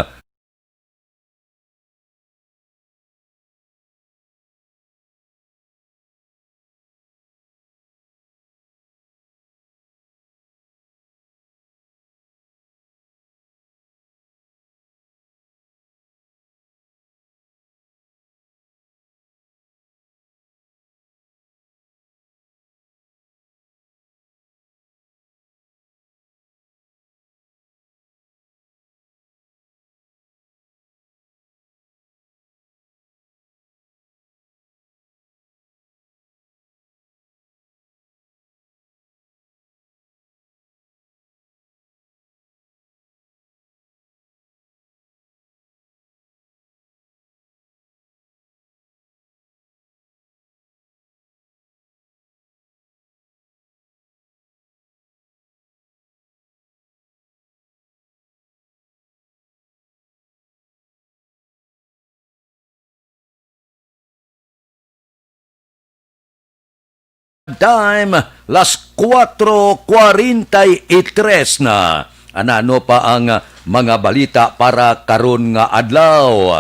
Time, las kuwatro kwarenta y tres na. Anano pa ang mga balita para karon nga adlaw?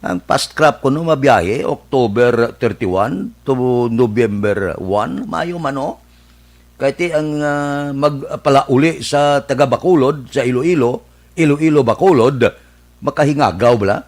Ang fast crop kuno mabiyahe October thirty-one to November one, maayo man, no? Kay ti ang, ah, magpalauli sa taga Bacolod, sa Iloilo, Iloilo, Bacolod, makahingagaw bala?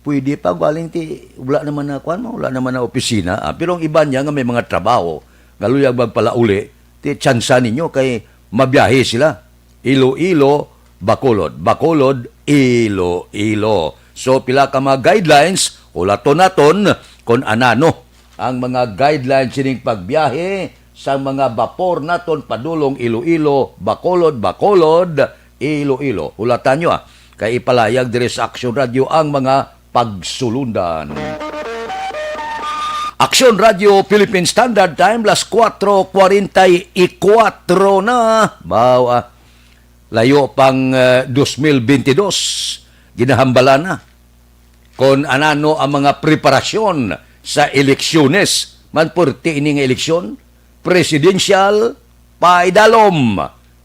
Pwede pa, galing ti wala naman na, kuwan mo, wala naman na opisina. Ah, pero ang iban niya nga may mga trabaho, nga luyag magpalauli, ti tsansa ninyo kay mabiyahe sila. Iloilo, Bacolod, Bacolod, Iloilo. So, pila ka mga guidelines, hulaton naton kon anano ang mga guidelines sining pagbiyahe sa mga bapor naton padulong Iloilo, Bacolod, Bacolod, Iloilo. Hulatan nyo, ah, kay ipalayag diri sa Aksyon Radio ang mga pagsulundan. Aksyon Radio Philippine Standard Time, las kuwatro kwarenta y kuwatro na. Baw, ah, layo pang, eh, dos mil bentidós, ginahambalan na kon anano ang mga preparasyon sa eleksyones. Man, purti ini nga eleksyon, presidential, paidalom.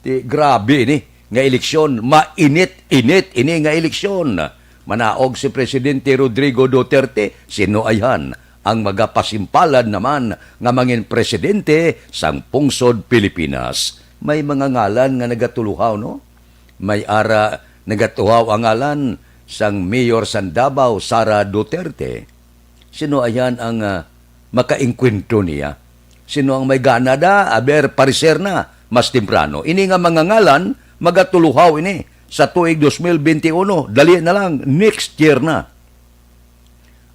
Ti, grabe ini nga eleksyon, mainit-init ini nga eleksyon. Manaog si Presidente Rodrigo Duterte, sino ayhan ang magapasimpalad naman nga mangin presidente sang pungsod Pilipinas? May mga ngalan nga nagatuluhaw, no? May ara nagatuhaw ang ngalan sang mayor sang Davao, Sara Duterte. Sino ayan ang, ah, makaengkwentro niya? Sino ang may gana da? Aber, pareser na mas temprano. Ini nga mga ngalan, magatuluhaw ini sa tuig dos mil benti uno. Dali na lang, next year na.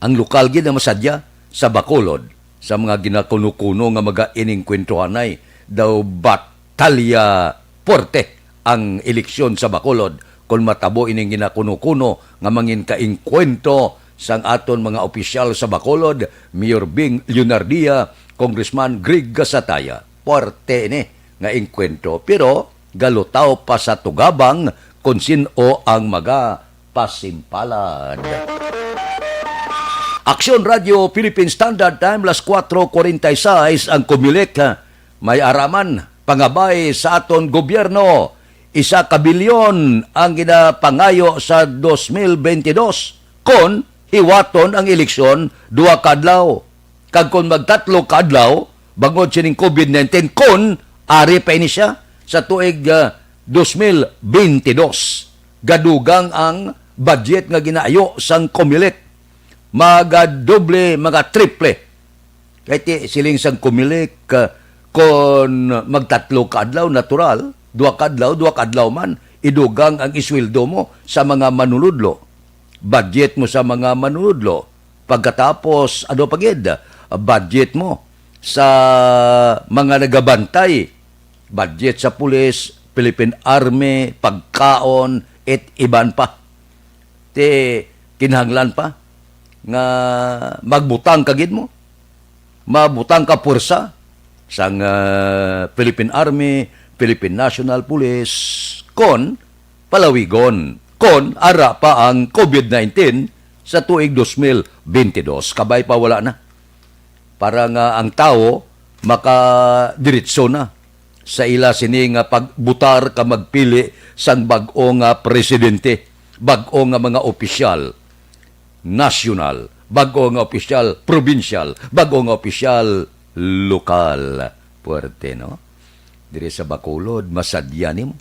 Ang lokal gid ang masadya sa Bacolod, sa mga ginakuno-kuno nga magainingkwentruhanay, daw batalya puwerte ang eleksyon sa Bacolod kon matabo ining ginakuno-kuno nga mangin kaengkwentro sang aton mga opisyal sa Bacolod, Mayor Bing Leonardia, Congressman Greg Gasataya. Puwerte ini nga engkwentro, pero galutaw pa sa tugabang kon sin-o ang magapasimpalad. Aksyon Radio Philippine Standard Time, las kuwatro kwarenta y seis ang Comelec, ha. May ara man pangabay sa aton gobyerno, isa ka bilyon ang ginapangayo sa dos mil bentidós kon hiwaton ang eleksyon duha ka adlaw. Kag kon magtatlo ka adlaw, bangod sining covid nineteen, kon ari pa ini siya sa tuig, ah, dos mil bentidós, gadugang ang budget nga ginaayo sang Comelec. Magadoble, magatriple. Kay ti, siling sang Comelec, ah, kon magtatlo ka adlaw, natural, duha ka adlaw, duha ka adlaw man, idugang ang isweldo mo sa mga manunudlo. Budget mo sa mga manunudlo. Pagkatapos, ano pa gid? Budget mo sa mga nagabantay. Budget sa pulis, Philippine Army, pagkaon, it iban pa. Ti kinahanglan pa nga magbutang ka gid mo, mabutang ka puwersa sang, ah, Philippine Army, Philippine National Police, kon palawigon, kon ara pa ang covid nineteen sa tuig dos mil bentidós. Kabay pa, wala na. Para nga ang tawo makadiretso na sa ila sini nga pagbutar ka magpili sang bag-o nga presidente, bag-o nga mga opisyal nasyonal, bag-o nga opisyal probinsyal, bag-o nga opisyal lokal. Puwerte, no? Diri sa Bacolod, masadya nimo.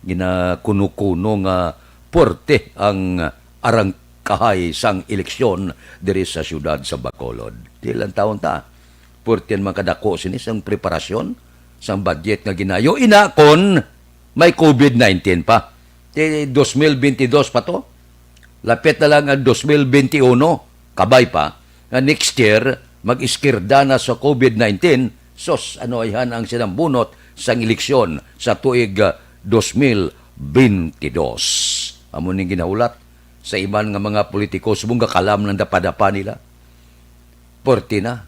Ginakuno-kuno nga puwerte ang arangkahay sang eleksyon diri sa siyudad sa Bacolod. Di lang taon ta. Puwerte man kadako sini sang preparasyon sang budget nga ginayo. Ina kon may covid nineteen pa. Ti dos mil bentidós pa to. Lapit na lang ang dos mil bentiyuno. Kabay pa nga next year, mag-iskirda na sa covid nineteen. Sus, ano ayhan ang sinambunot sang eleksyon sa tuig, ah, dos mil bentidós? Amo ning ginahulat sa iban nga mga politiko, subong gakalam ng dapadapa nila. Puwerte na.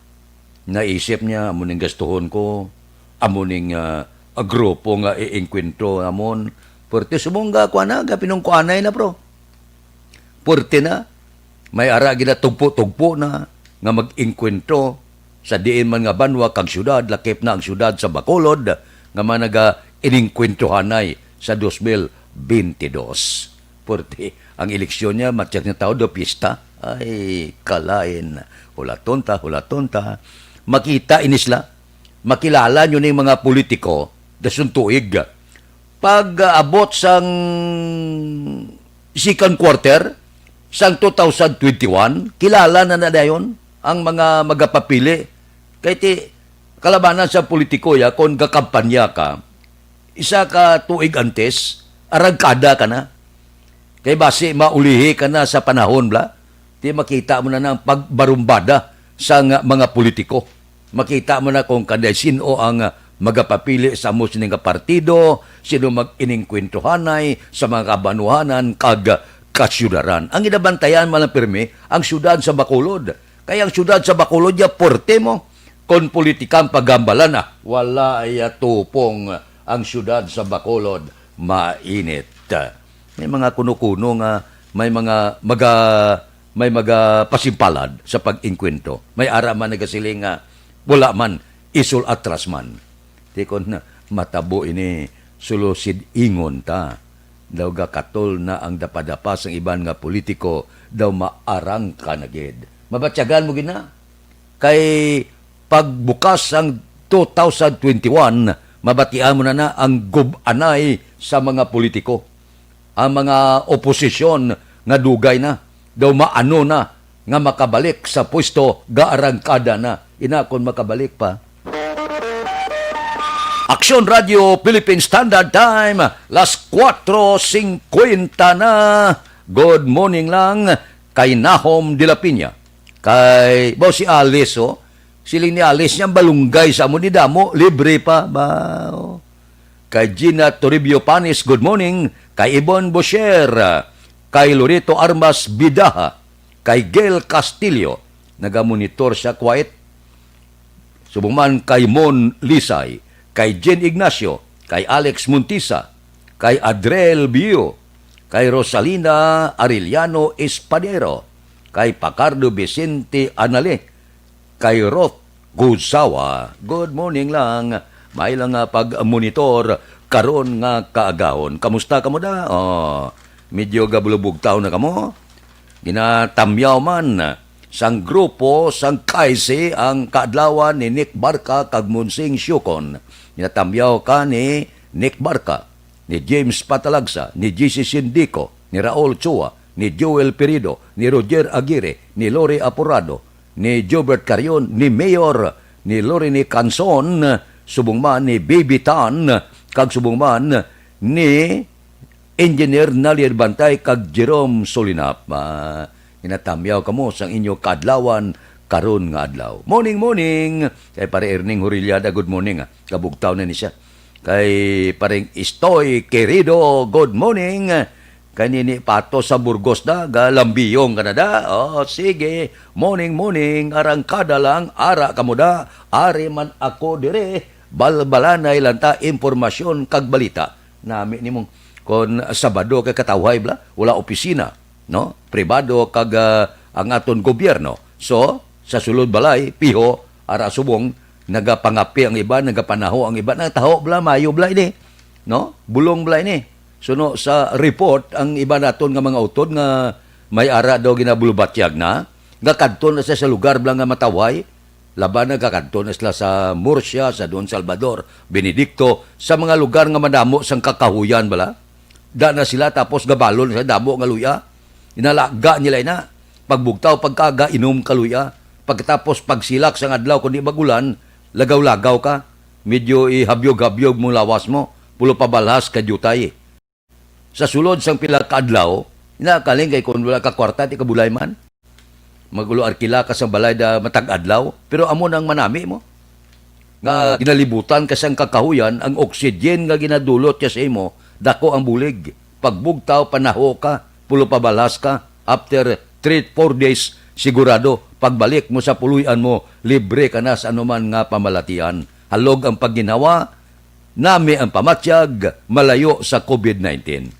Naisip niya, "Amo ning gastuhon ko, amo ning, ah, grupo nga iengkwentro namon." Puwerte, subong ga, kuan na, gapinungkuanay na, bro. Puwerte na. May ara ginatugpo-tugpo na nga mag-engkwentro sa diin man nga banwa kag syudad, lakip na ang syudad sa Bacolod, nga mga naga-inengkwentrohanay sa dos mil bentidós. Puwerte ang eleksyon niya, matyak nga tawo do pista. Ay, kalain. Hulaton ta, hulaton ta. Makita ini sila. Makilala nyo ning mga politiko, dason tuig. Pag, ah, abot sang second quarter sang two thousand twenty-one, kilala na na dayon ang mga magapapili. Kay ti, kalabanan sa politiko ya, kon gakampanya ka, isa ka tuig antes, arangkada ka na. Kay basi maulihi ka na sa panahon, bla. Ti makita mo na ang pagbarumbada sa nga mga politiko. Makita mo na kung kanday sin-o ang, ah, magapapili sa amo sini nga partido, sino mag-inengkwentro hanay sa mga kabanwahanan kag kasyudaran. Ang ginabantayan man lang pirmi ang siyudad sa Bacolod. Kay ang siyudad sa Bacolod ya puwerte mo. Kon politikang pagambalan na, wala ya tupong ang siyudad sa Bacolod. Mainit. May mga kuno-kuno nga may mga maga-, may magapasimpalad sa pag-engkwentro. May ara man nagasiling nga, "Wala man, isul atras man." Ti kon matabo ini, sulusid-ingon ta. Daw gakatol na ang dapadapa sang iban nga politiko, daw maarangka na gid. Mabatyagan mo gid na. Kay pagbukas sang two thousand twenty-one, mabatian mo na na ang gub-anay sa mga politiko. Ang mga oposisyon nga dugay na, daw maano na nga makabalik sa pwesto, gaarangkada na. Ina kon makabalik pa. Aksyon Radio Philippine Standard Time, las kuwatro singkwenta na. Good morning lang kay Nahom de la Piña. Kay, baw si Alice, oh. Siling ni Alice niya, "Balunggay sa amo ni damo, libre pa." Ba, oh. Kay Gina Toribio Panis, good morning. Kay Ibon Bosher, kay Loreto Armas Bidaha, kay Gel Castillo, nagamonitor siya, quiet. Subong man kay Mon Lisay, kay Jen Ignacio, kay Alex Montisa, kay Adrel Bio, kay Rosalina Arellano Espadero, kay Pacardo Vicente Anale, kay Roth Gusawa. Good morning lang. May lang nga pag-monitor karon nga kaagahon. Kamusta kamo da? Oh, medyo gabulubugtaw na kamo? Ginatamyaw man sang grupo sang K I C ang kaadlawan ni Nick Barca kag Monsing Siocon. Ginatamyaw ka ni Nick Barca, ni James Patalagsa, ni G C Sindico, ni Raul Chua, ni Joel Pirido, ni Roger Aguirre, ni Lori Aporado, ni Jobert Carion, ni Mayor, ni Lorene Canson, subong man ni Baby Tan, kag subong man ni Engineer Nalier Bantay kag Jerome Solinap. Ah, ginatamyaw kamo sang inyo kaadlawan karon nga adlaw. Morning, morning! Kay Pare Erning Horillada, good morning, ah. Kabugtaw na ni siya. Kay Pareng Istoy Querido, good morning. Kay Nini Pato sa Burgos da, galambiyong ka na da. Oh, sige. Morning, morning. Arangkada lang, ara kamo da. Ari man ako dire. Balbalanay lang ta impormasyon kag balita. Nami nimo kon Sabado kay katawhay bala, wala opisina, no? Pribado kag, ah, ang aton gobyerno. So, sa sulod balay, piho, ara subong, nagapangapi ang iban, nagapanaho ang iban. Ang taho bala, mayo bala ini, no? Bulong bala ini. Suno sa report, ang iban naton nga mga utod nga may ara daw ginabulubatyag na, nga kadto na sa, sa lugar bala nga matawhay, laban na gakadto na sila sa Murcia, sa Don Salvador, Benedicto, sa mga lugar nga madamo sang kakahuyan bala. Da na sila tapos gabalon sa damo nga luya. Inalaga nila ina. Pagbugtaw, pagkaga, inom ka luya. Pagkatapos, pagsilak sang adlaw, kung di mag-ulan, lagaw-lagaw ka. Medyo ihabyog-habyog mo lawas mo. Pulo pabalhas ka diutay. Sa sulod sang pila ka adlaw, ina kaling kay kung wala ka kwarta, di ka bulay man. Magulo arkila ka sang balay da matag adlaw, pero amo nang manami mo. Nga ginalibutan ka sang kakahuyan, ang oxygen nga ginadulot niya sa imo, dako ang bulig. Pagbugtaw, panaho ka, pulo pabalhas ka. After three, four days, sigurado, pagbalik mo sa puloy-an mo, libre ka na sa anuman nga pamalatian. Halog ang pagginhawa, nami ang pamatyag, malayo sa covid nineteen.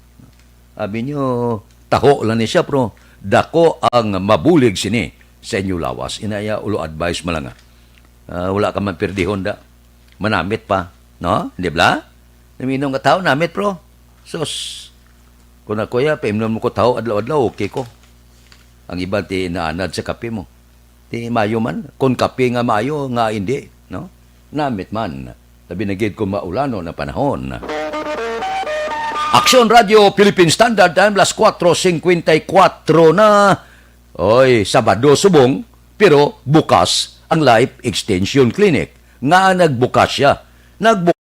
Abi nyo, taho lang ni siya, pero dako ang mabulig sini sa inyo lawas. Inaya, ulo advice mo lang, ah. Ah, wala ka man pirdihon da. Manamit pa, no? Di bala? Naminom nga tao, namit, bro. Sus. Kung ako ya, paimnon mo ko tao, adlaw-adlaw, okay ko. Ang iban, ti naanad sa kape mo. Ti mayo man. Kung kape nga mayo, nga hindi, no? Namit man. Labi na gid kung maulanon ang panahon. Aksyon Radio Philippine Standard Time, las kuwatro singkwenta y kuwatro na. Oy, Sabado subong, pero bukas ang Life Extension Clinic. Nga nagbukas siya. Nagbu-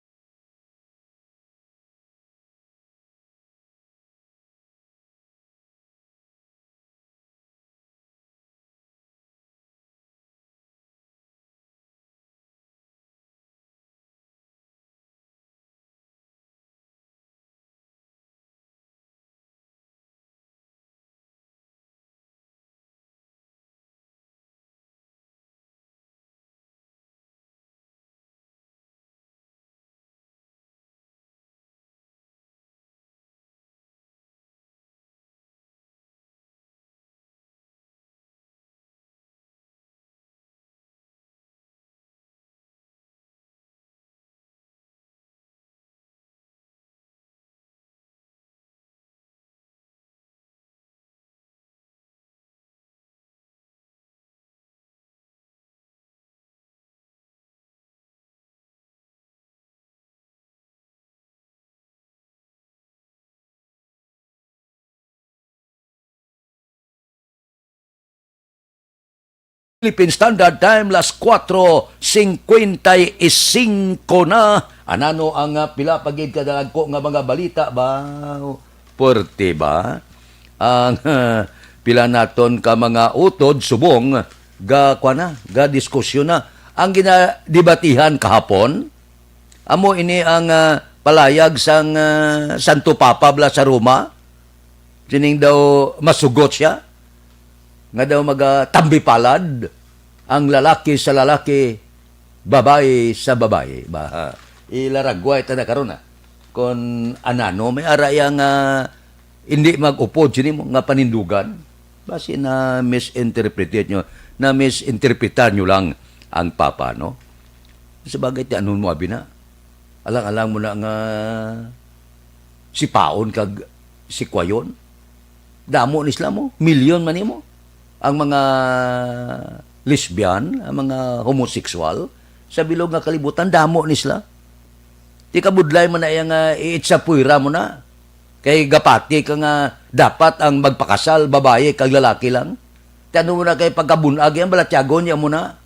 Philippine Standard Time, las kuwatro singkwenta y singko na. Anano ang, ah, pila pa gid kadagko nga mga balita ba? Puwerte ba? Ang, ah, pila naton ka mga utod subong ga, kwa na, ga diskusyon na. Ang ginadebatihan kahapon, amo ini ang, ah, palayag sang, ah, Santo Papa bala sa Roma. Sining daw masugot siya, nga daw magatambipalad ang lalaki sa lalaki, babayi sa babayi. Ba, ilaragway ta na karon, ah. Kon anano may ara iya nga hindi mag-upod sini mo nga panindugan, basi na misinterpreted nyo, na misinterpretar nyo lang ang Papa, no? Sa bagay, ti anon mo abi na? Alang-alang mo na nga sipaon kag sikwayon. Damo ni sila mo, milyon man nimo. Ang mga lesbian, ang mga homosexual sa bilog nga kalibutan, damo ni sila. Di kabudlay man na iya nga iitsapuira mo na. Kay gapati ka nga dapat ang magpakasal, babayi kag lalaki lang. Ti ano mo na kay pagkabunag yang balatyagon niya mo na.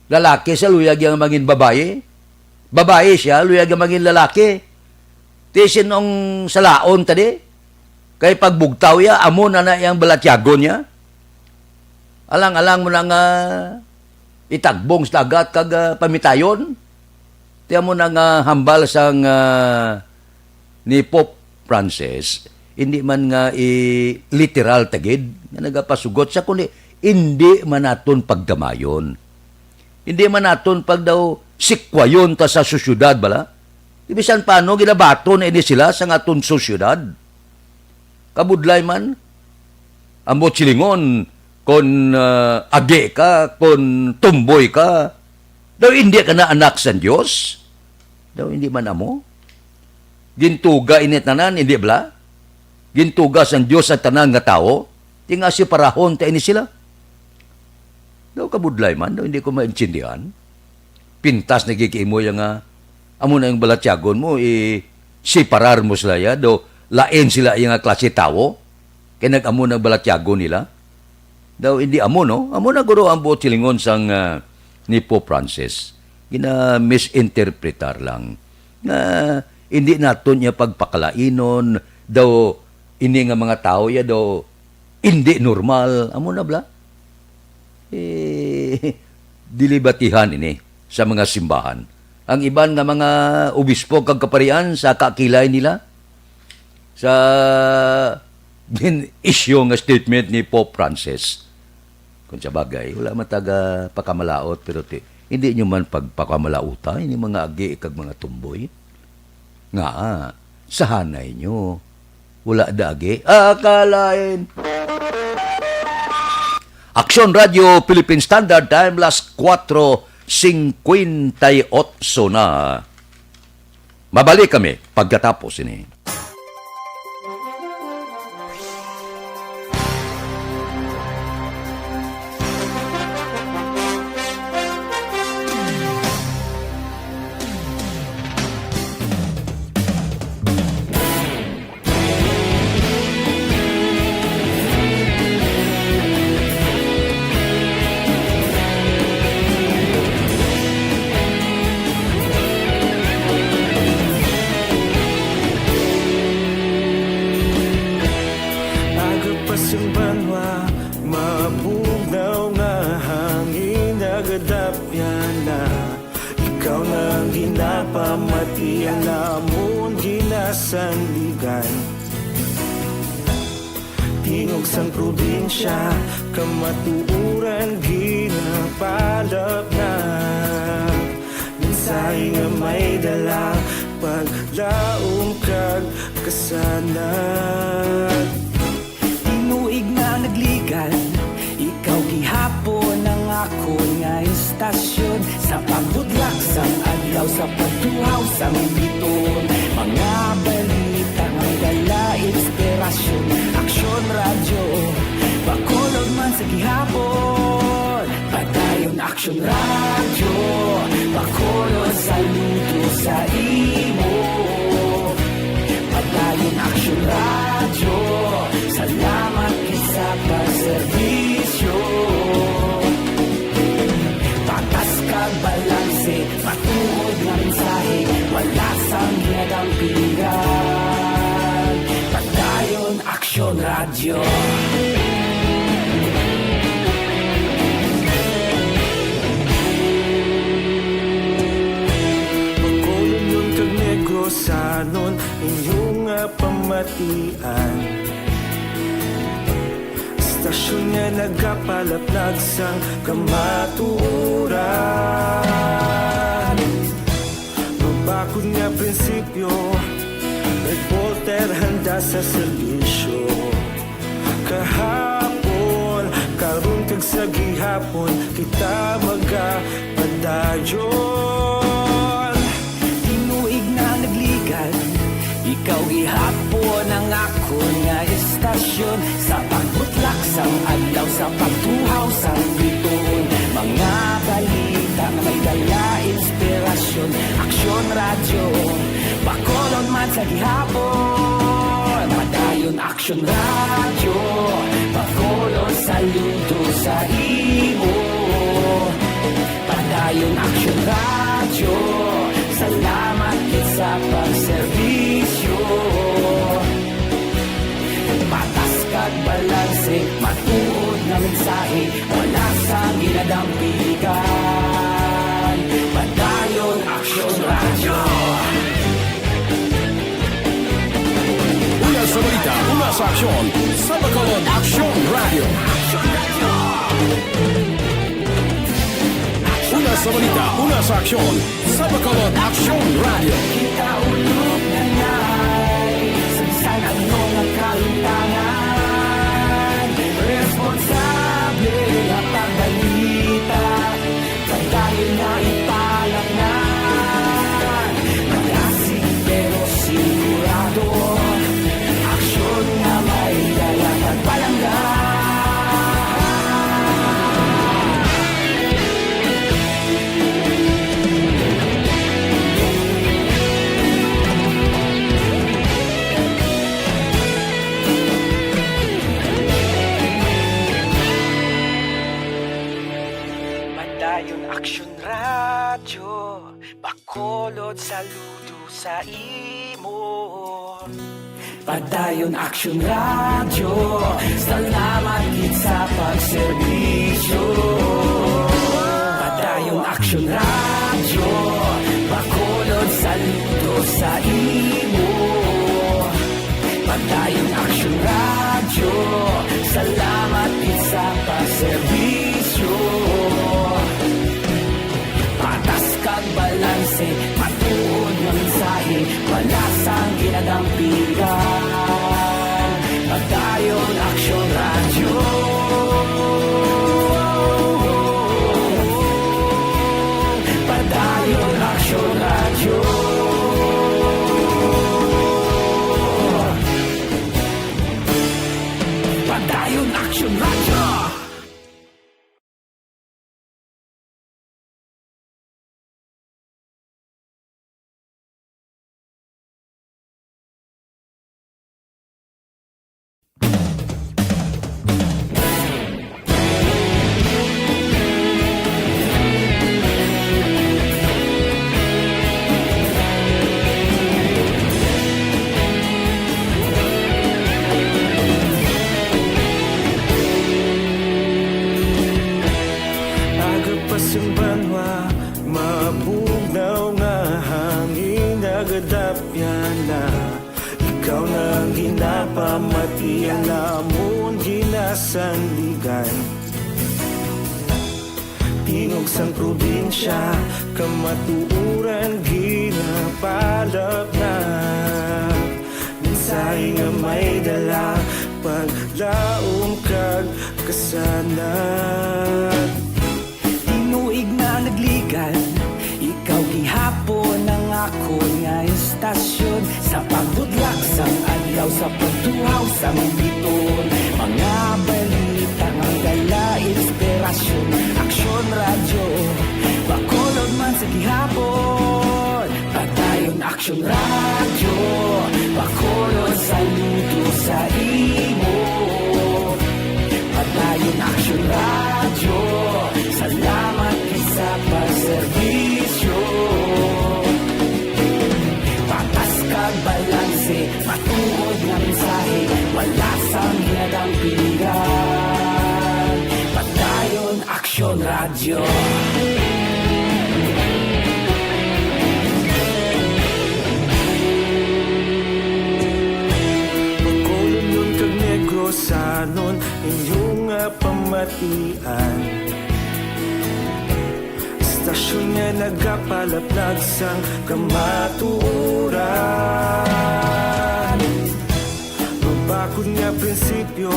Lalaki siya, luyag yang mangin babayi. Babayi siya, luyag yang mangin lalaki. Ti sinong salaon ta di? Kay pagbugtaw ya, amo na na yang balatyagon niya. Alang-alang mo na nga itagbong sa dagat kag, ah, pamitayon. Ti amo na nga hambal sang, ah, ni Pope Francis, hindi man nga i-, literal ta gid nga nagapasugot siya, kundi hindi man naton pagdamayon. Hindi man naton pag daw sikwayon ta sa sosyedad bala. Di bisan paano ginabaton ini sila sa aton sosyedad. Kabudlay man, ambot silingon, kon, ah, agi ka, kon tumboy ka, daw hindi ka na anak sang Dios? Daw hindi man amo? Gintuga ini tanan, hindi bala? Gintuga sang Dios ang tanan nga tawo, ti nga siparahon ta ini sila. Daw kabudlay man, daw hindi ko maintindihan. Pintas na gid kay imo ya nga, amo na yung balatyagon mo, i-separar mo sila ya, daw lain sila iya nga klase tawo, kay nag-amo na ang balatyagon nila. Daw hindi amo, no? Amo na guro ang buot silingon sang, ah, ni Pope Francis. Gina-misinterpretar lang. Nga hindi naton niya pagpakalainon, daw ini nga mga tawo ya daw hindi normal. Amo na bala? Eh, dili batihan ini sa mga simbahan. Ang iban nga mga obispo kag kaparian sa kakilay nila sa gin-issue nga statement ni Pope Francis. Kung sa bagay, wala man taga pakamalaot, pero ti-, hindi nyo man pagpakamalaota, ini mga agi kag mga tumboy. Nga, sa hanay nyo, wala da agi. Akalain. Aksyon Radio Philippine Standard Time, las kuwatro singkwenta y otso na. Mabalik kami pagkatapos ini. Aga pa sing banwa, mabugnaw nga hangin nagadapyan na. Ikaw na ang ginapamati, ang amon ginasandigan. Tingog sang probinsya, kamatuoran ginapalapnag. Mensahe nga may dala, paglaom kag kasanag. Tinuig na nagligan, ikaw gihapon ang akon nga istasyon. Sa pagbudlak sang adlaw, sa pagtuhaw sang biton, mga balita nga dala inspirasyon. Aksyon Radyo, Bacolod man sa gihapon. Padayon Aksyon Radyo, Bacolod, saludo sa imo. Padayon Aksyon Radyo, salamat gid sa pagserbisyo. Patas kag balanse, matuod nga mensahe, wala sang ginadampingan. Padayon Aksyon Radyo. Bacolodnon kag Negrosanon, inyo nga pamatian. Istasyon nga nagapalapnag sang kamatuoran. Mabakod nga prinsipyo, reporter handa sa serbisyo. Kahapon, karon kag sa gihapon, kita magapadayon. Tinuig Ikaw gihapon ang akon nga istasyon, sa pagbutlak sang adlaw, sa pagtuhaw sang bituon. Mga balita nga may dala inspirasyon. Aksyon Radyo, Bacolod man sa gihapon. Padayon Aksyon Radyo, Bacolod, saludo sa imo. Padayon Aksyon Radyo, salamat gid sa pagserbisyo. Patas kag balanse, matuod nga mensahe, wala sang ginadampigan. Padayon Aksyon Radyo. Una sa balita, una sa aksyon, sa Bacolod Aksyon Radyo. Una sa balita, una sa aksyon, sa Bacolod Aksyon Radyo. Kita ulog na nay, sa bisan ano nga kahimtangan, responsable nga pagbalita. Padayon nga ipalatnan, malasig pero sigurado. Aksyon nga may dala kag palangga. Padayon Aksyon Radyo, Bacolod, saludo sa imo. Padayon Aksyon Radyo, salamat gid sa pagserbisyo. Padayon Aksyon Radyo, Bacolod, saludo sa imo. Padayon Aksyon Radyo, salamat gid sa pagserbisyo. Patas kag balanse, matuod nga mensahe, wala sang ginadampigan. Padayon Aksyon Radyo. Padayon Aksyon Radyo. Padayon Aksyon Radyo. Aga pa sang banwa, mabugnaw nga hangin nagadapyan na. Ikaw na ang ginapamati, ang amon ginasandigan. Tingog sang probinsya, kamatuoran ginapalapnap. Mensahe nga may dala, paglaom kag kasanag. Tinuig na nagligan, ikaw gihapon ang akon nga istasyon. Sa pagbudlak sang adlaw, sa pagtuhaw sang bituon, mga balita nga dala inspirasyon. Aksyon Radyo, Bacolod man sa gihapon. Padayon Aksyon Radyo, Bacolod, saludo sa imo. Padayon Aksyon Radyo, salamat gid sa pagserbisyo. Patas kag balanse, matuod nga mensahe, wala sang ginadampigan. Padayon Aksyon Radyo. Bacolodnon kag Negrosanon, inyo nga pamatian. Istasyon nga nagapalaplag sang kamatuoran. Mabakod nga prinsipyo,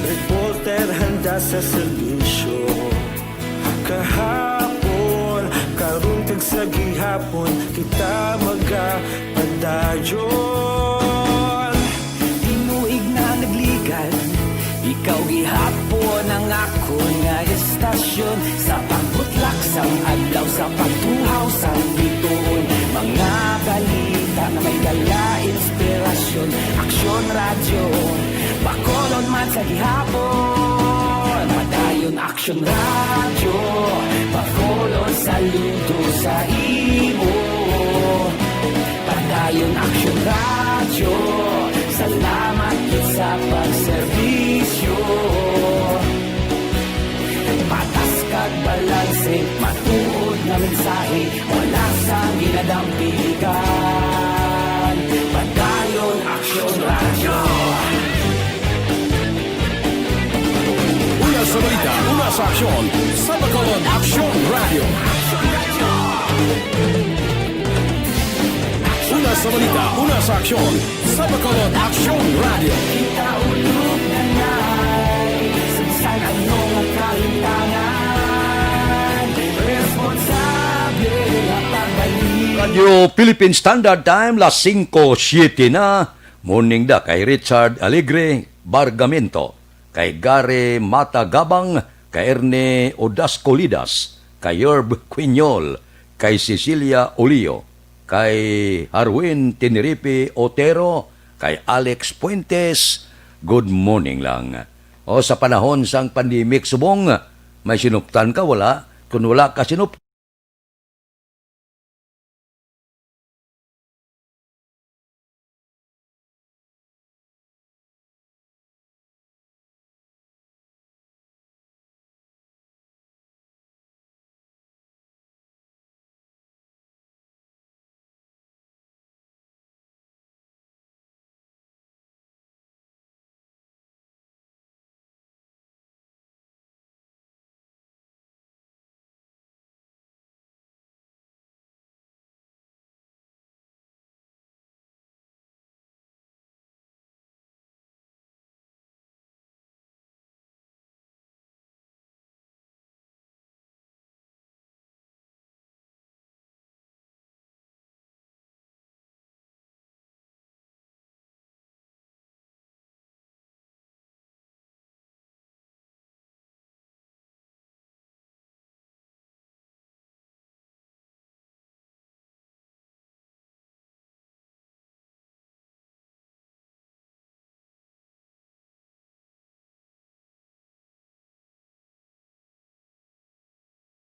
reporter handa sa serbisyo. Kahapon, karon kag sa gihapon, kita magapadayag. Radyo, tinuig na nagligan, ikaw gihapon ang akon nga estasyon. Sa pagbutlak sang adlaw, sa pagtuhaw sang bituon, mga balita nga may dala inspirasyon. Aksyon Radyo, Bacolod man sa gihapon. Padayon Aksyon Radyo, Bacolod, saludo sa imo. Padayon Aksyon Radyo, salamat gid sa pagserbisyo. Patas kag balanse, matuod nga mensahe, wala sang ginadampigan. Padayon Aksyon Radyo. Una sa balita, una sa aksyon, sa Bacolod Aksyon Radyo. Una sa balita, una sa aksyon, sa Bacolod Aksyon Radyo. Kita ulog na nay, sa bisan ano nga kalimtangan, responsable nga pagbalik. Radyo Philippine Standard Time, las singko siete na. Morning da kay Richard Alegre Bargamento, kay Gary Matagabang, kay Ernie Odasco Lidas, kay Yerb Quiñol, kay Cecilia Olio, kay Harwin Tenerife Otero, kay Alex Fuentes, good morning lang. O, sa panahon sang pandemic subong, may sinuptan ka, wala? Kung wala ka sinup-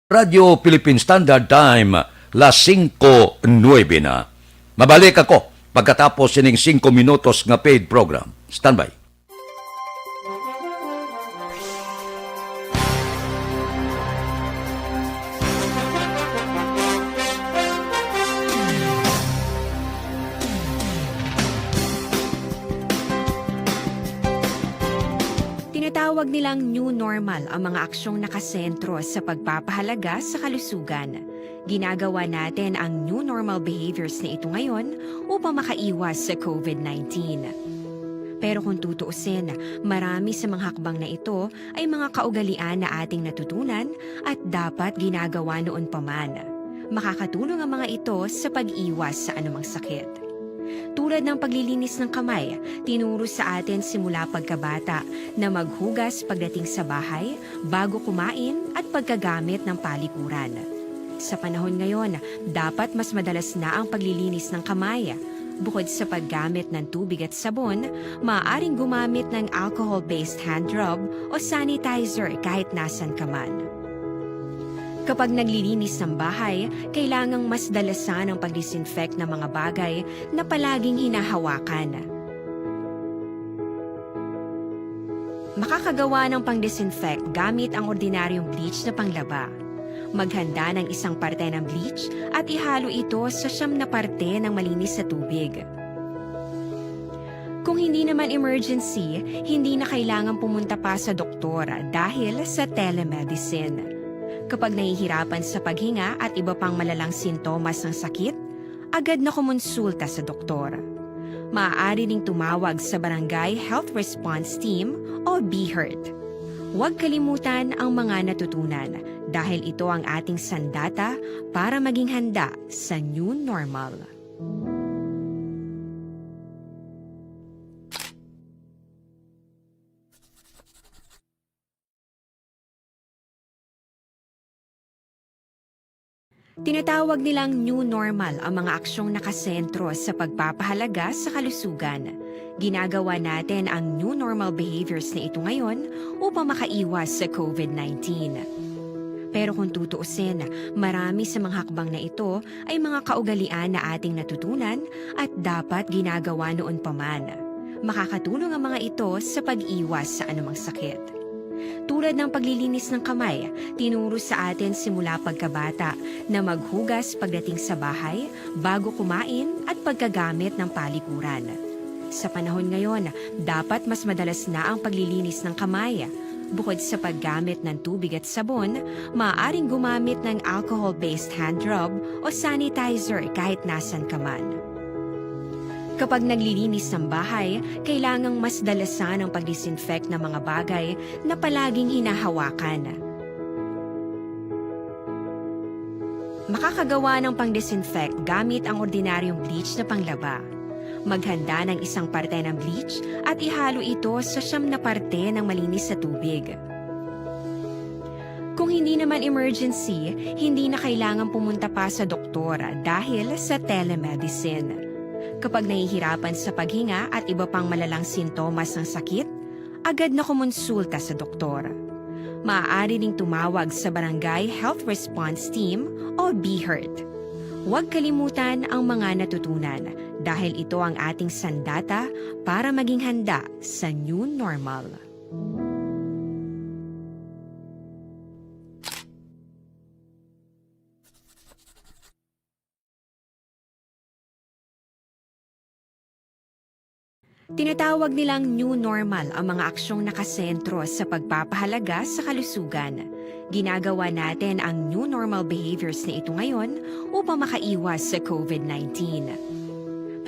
Radyo Philippine Standard Time, las singko nuebe na. Mabalik ako pagkatapos sining singko minutos nga paid program. Standby. Tinatawag nilang new normal ang mga aksyong nakasentro sa pagpapahalaga sa kalusugan. Ginagawa natin ang new normal behaviors na ito ngayon upang makaiwas sa covid nineteen. Pero kung tutuusin, marami sa mga hakbang na ito ay mga kaugalian na ating natutunan at dapat ginagawa noon pa man. Makakatulong ang mga ito sa pag-iwas sa anumang sakit. Tulad ng paglilinis ng kamay, tinuro sa atin simula pagkabata na maghugas pagdating sa bahay, bago kumain, at pagkagamit ng palikuran. Sa panahon ngayon, dapat mas madalas na ang paglilinis ng kamay. Bukod sa paggamit ng tubig at sabon, maaaring gumamit ng alcohol-based hand rub o sanitizer kahit nasan ka man. Kapag naglilinis ng bahay, kailangang mas dalasan ang pag-disinfect ng mga bagay na palaging hinahawakan. Makakagawa ng pang-disinfect gamit ang ordinaryong bleach na panglaba. Maghanda ng isang parte ng bleach at ihalo ito sa siyam na parte ng malinis na tubig. Kung hindi naman emergency, hindi na kailangan pumunta pa sa doktor dahil sa telemedicine. Kapag nahihirapan sa paghinga at iba pang malalang sintomas ng sakit, agad na kumonsulta sa doktor. Maaari ding tumawag sa Barangay Health Response Team o BHERT. Huwag kalimutan ang mga natutunan dahil ito ang ating sandata para maging handa sa new normal. Tinatawag nilang new normal ang mga aksyong nakasentro sa pagpapahalaga sa kalusugan. Ginagawa natin ang new normal behaviors na ito ngayon upang makaiwas sa covid nineteen. Pero kung tutuusin, marami sa mga hakbang na ito ay mga kaugalian na ating natutunan at dapat ginagawa noon pa man. Makakatulong ang mga ito sa pag-iwas sa anumang sakit. Tulad ng paglilinis ng kamay, tinuro sa atin simula pagkabata na maghugas pagdating sa bahay, bago kumain, at pagkagamit ng palikuran. Sa panahon ngayon, dapat mas madalas na ang paglilinis ng kamay. Bukod sa paggamit ng tubig at sabon, maaaring gumamit ng alcohol-based hand rub o sanitizer kahit nasan ka man. Kapag naglilinis ng bahay, kailangang mas dalasan ang pag-disinfect ng mga bagay na palaging hinahawakan. Makakagawa ng pang-disinfect gamit ang ordinaryong bleach na panglaba. Maghanda ng isang parte ng bleach at ihalo ito sa siyam na parte ng malinis na tubig. Kung hindi naman emergency, hindi na kailangan pumunta pa sa doktor dahil sa telemedicine. Kapag nahihirapan sa paghinga at iba pang malalang sintomas ng sakit, agad na kumonsulta sa doktor. Maaari ding tumawag sa Barangay Health Response Team o BHERT. Huwag kalimutan ang mga natutunan dahil ito ang ating sandata para maging handa sa new normal. Tinatawag nilang new normal ang mga aksyong nakasentro sa pagpapahalaga sa kalusugan. Ginagawa natin ang new normal behaviors na ito ngayon upang makaiwas sa covid nineteen.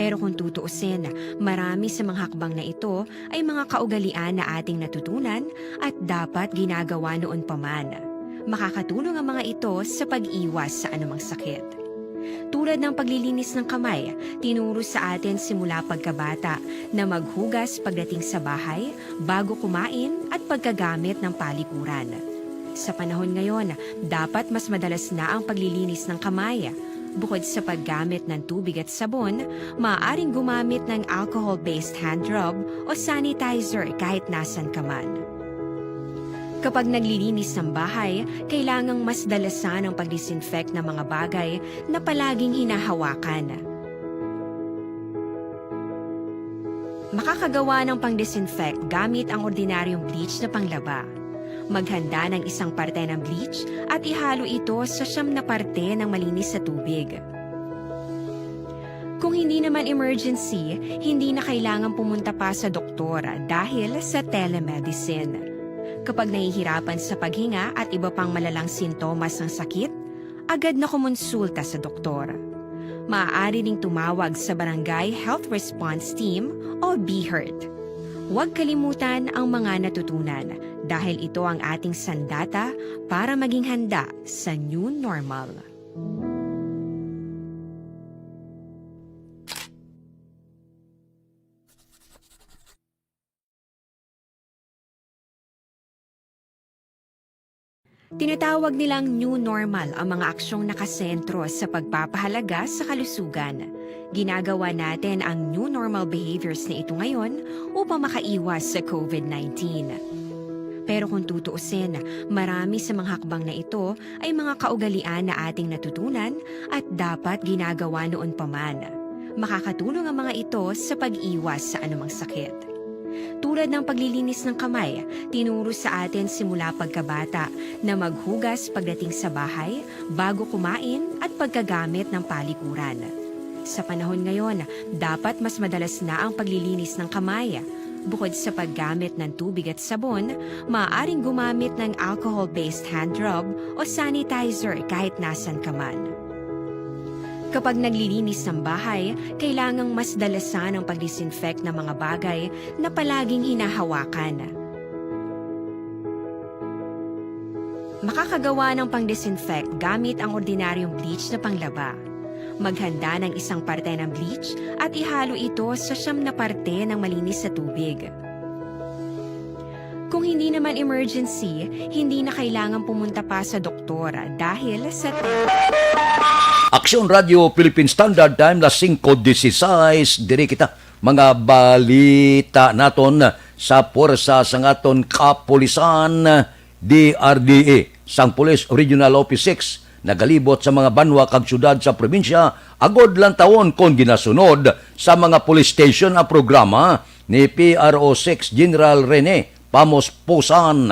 Pero kung tutuusin, marami sa mga hakbang na ito ay mga kaugalian na ating natutunan at dapat ginagawa noon pa man. Makakatulong ang mga ito sa pag-iwas sa anumang sakit. Tulad ng paglilinis ng kamay, tinuro sa atin simula pagkabata na maghugas pagdating sa bahay, bago kumain, at pagkagamit ng palikuran. Sa panahon ngayon, dapat mas madalas na ang paglilinis ng kamay. Bukod sa paggamit ng tubig at sabon, maaaring gumamit ng alcohol-based hand rub o sanitizer kahit nasan ka man. Kapag naglilinis ng bahay, kailangang mas dalasan ang pag-disinfect ng mga bagay na palaging hinahawakan. Makakagawa ng pang-disinfect gamit ang ordinaryong bleach na panglaba. Maghanda ng isang parte ng bleach at ihalo ito sa siyam na parte ng malinis na tubig. Kung hindi naman emergency, hindi na kailangan pumunta pa sa doktor dahil sa telemedicine. Kapag nahihirapan sa paghinga at iba pang malalang sintomas ng sakit, agad na kumonsulta sa doktor. Maaari ding tumawag sa Barangay Health Response Team o BHERT. Huwag kalimutan ang mga natutunan dahil ito ang ating sandata para maging handa sa new normal. Tinatawag nilang new normal ang mga aksyong nakasentro sa pagpapahalaga sa kalusugan. Ginagawa natin ang new normal behaviors na ito ngayon upang makaiwas sa covid nineteen. Pero kung tutuusin, marami sa mga hakbang na ito ay mga kaugalian na ating natutunan at dapat ginagawa noon pa man. Makakatulong ang mga ito sa pag-iwas sa anumang sakit. Tulad ng paglilinis ng kamay, tinuro sa atin simula pagkabata na maghugas pagdating sa bahay, bago kumain, at pagkagamit ng palikuran. Sa panahon ngayon, dapat mas madalas na ang paglilinis ng kamay. Bukod sa paggamit ng tubig at sabon, maaaring gumamit ng alcohol-based hand rub o sanitizer kahit nasan ka man. Kapag naglilinis ng bahay, kailangang mas dalasan ang pag-disinfect ng mga bagay na palaging hinahawakan. Makakagawa ng pang-disinfect gamit ang ordinaryong bleach na panglaba. Maghanda ng isang parte ng bleach at ihalo ito sa siyam na parte ng malinis na tubig. Kung hindi naman emergency, hindi na kailangan pumunta pa sa doktor dahil sa Aksyon Radio Philippine Standard Time, las singko dieciséis. Diri kita, mga balita naton sa puwersa sang aton kapulisan, D R D A, sang Police Regional Office six, nagalibot sa mga banwa kag syudad sa probinsya, agod lantawon kon ginasunod sa mga police station ang programa ni P R O six General Rene Pamuspusan.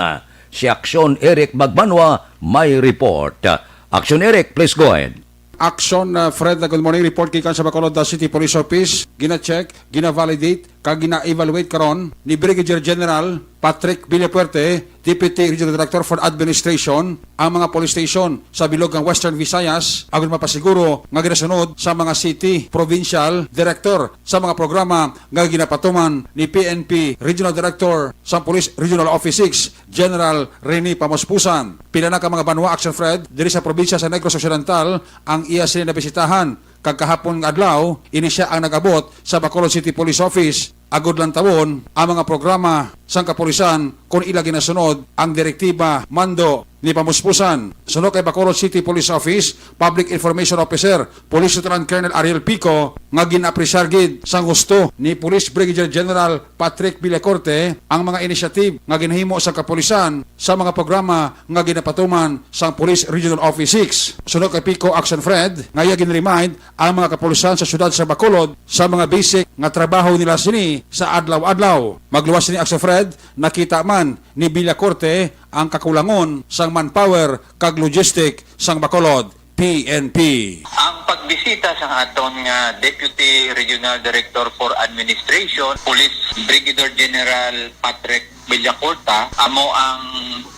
Si Aksyon Eric Magbanwa may report. Aksyon Eric, please go ahead. Action, uh, Fred, uh, good morning. Report gikan sa Bacolod, uh, City Police Office. Gina-check, gina-validate, kag gina-evaluate karon ni Brigadier General Patrick Villafuerte, Deputy Regional Director for Administration, ang mga police station sa bilog nga Western Visayas, agon mapasiguro nga ginasunod sa mga city, provincial, director sa mga programa nga ginapatuman ni P N P Regional Director sa Police Regional Office six, General Rene Pamuspusan. Pila na ka mga banwa, Action Fred, diri sa probinsya sa Negros Occidental ang iya sini nabisitahan, kag kahapon nga adlaw, ini sia ang nag-abot sa Bacolod City Police Office, agud lantawon ang mga programa sang kapulisan kon ila ginasunod ang direktiba, mando ni Pamuspusan. Suno kay Bacolod City Police Office Public Information Officer, Police Lieutenant Colonel Ariel Pico, nga gin-apresyar gid sang husto ni Police Brigadier General Patrick Villacorte ang mga initiative nga ginahimo sa kapulisan sa mga programa nga ginapatuman sang Police Regional Office six. Suno kay Pico, Action Fred, nga iya gin-remind ang mga kapulisan sa siyudad sa Bacolod sa mga basic nga trabaho nila sini sa adlaw-adlaw. Magluwas sini, Action Fred, nakita man ni Villacorte ang kakulangon sang manpower kag logistic sang Bacolod P N P. Ang pagbisita sang aton nga Deputy Regional Director for Administration, Police Brigadier General Patrick Villacorta, amo ang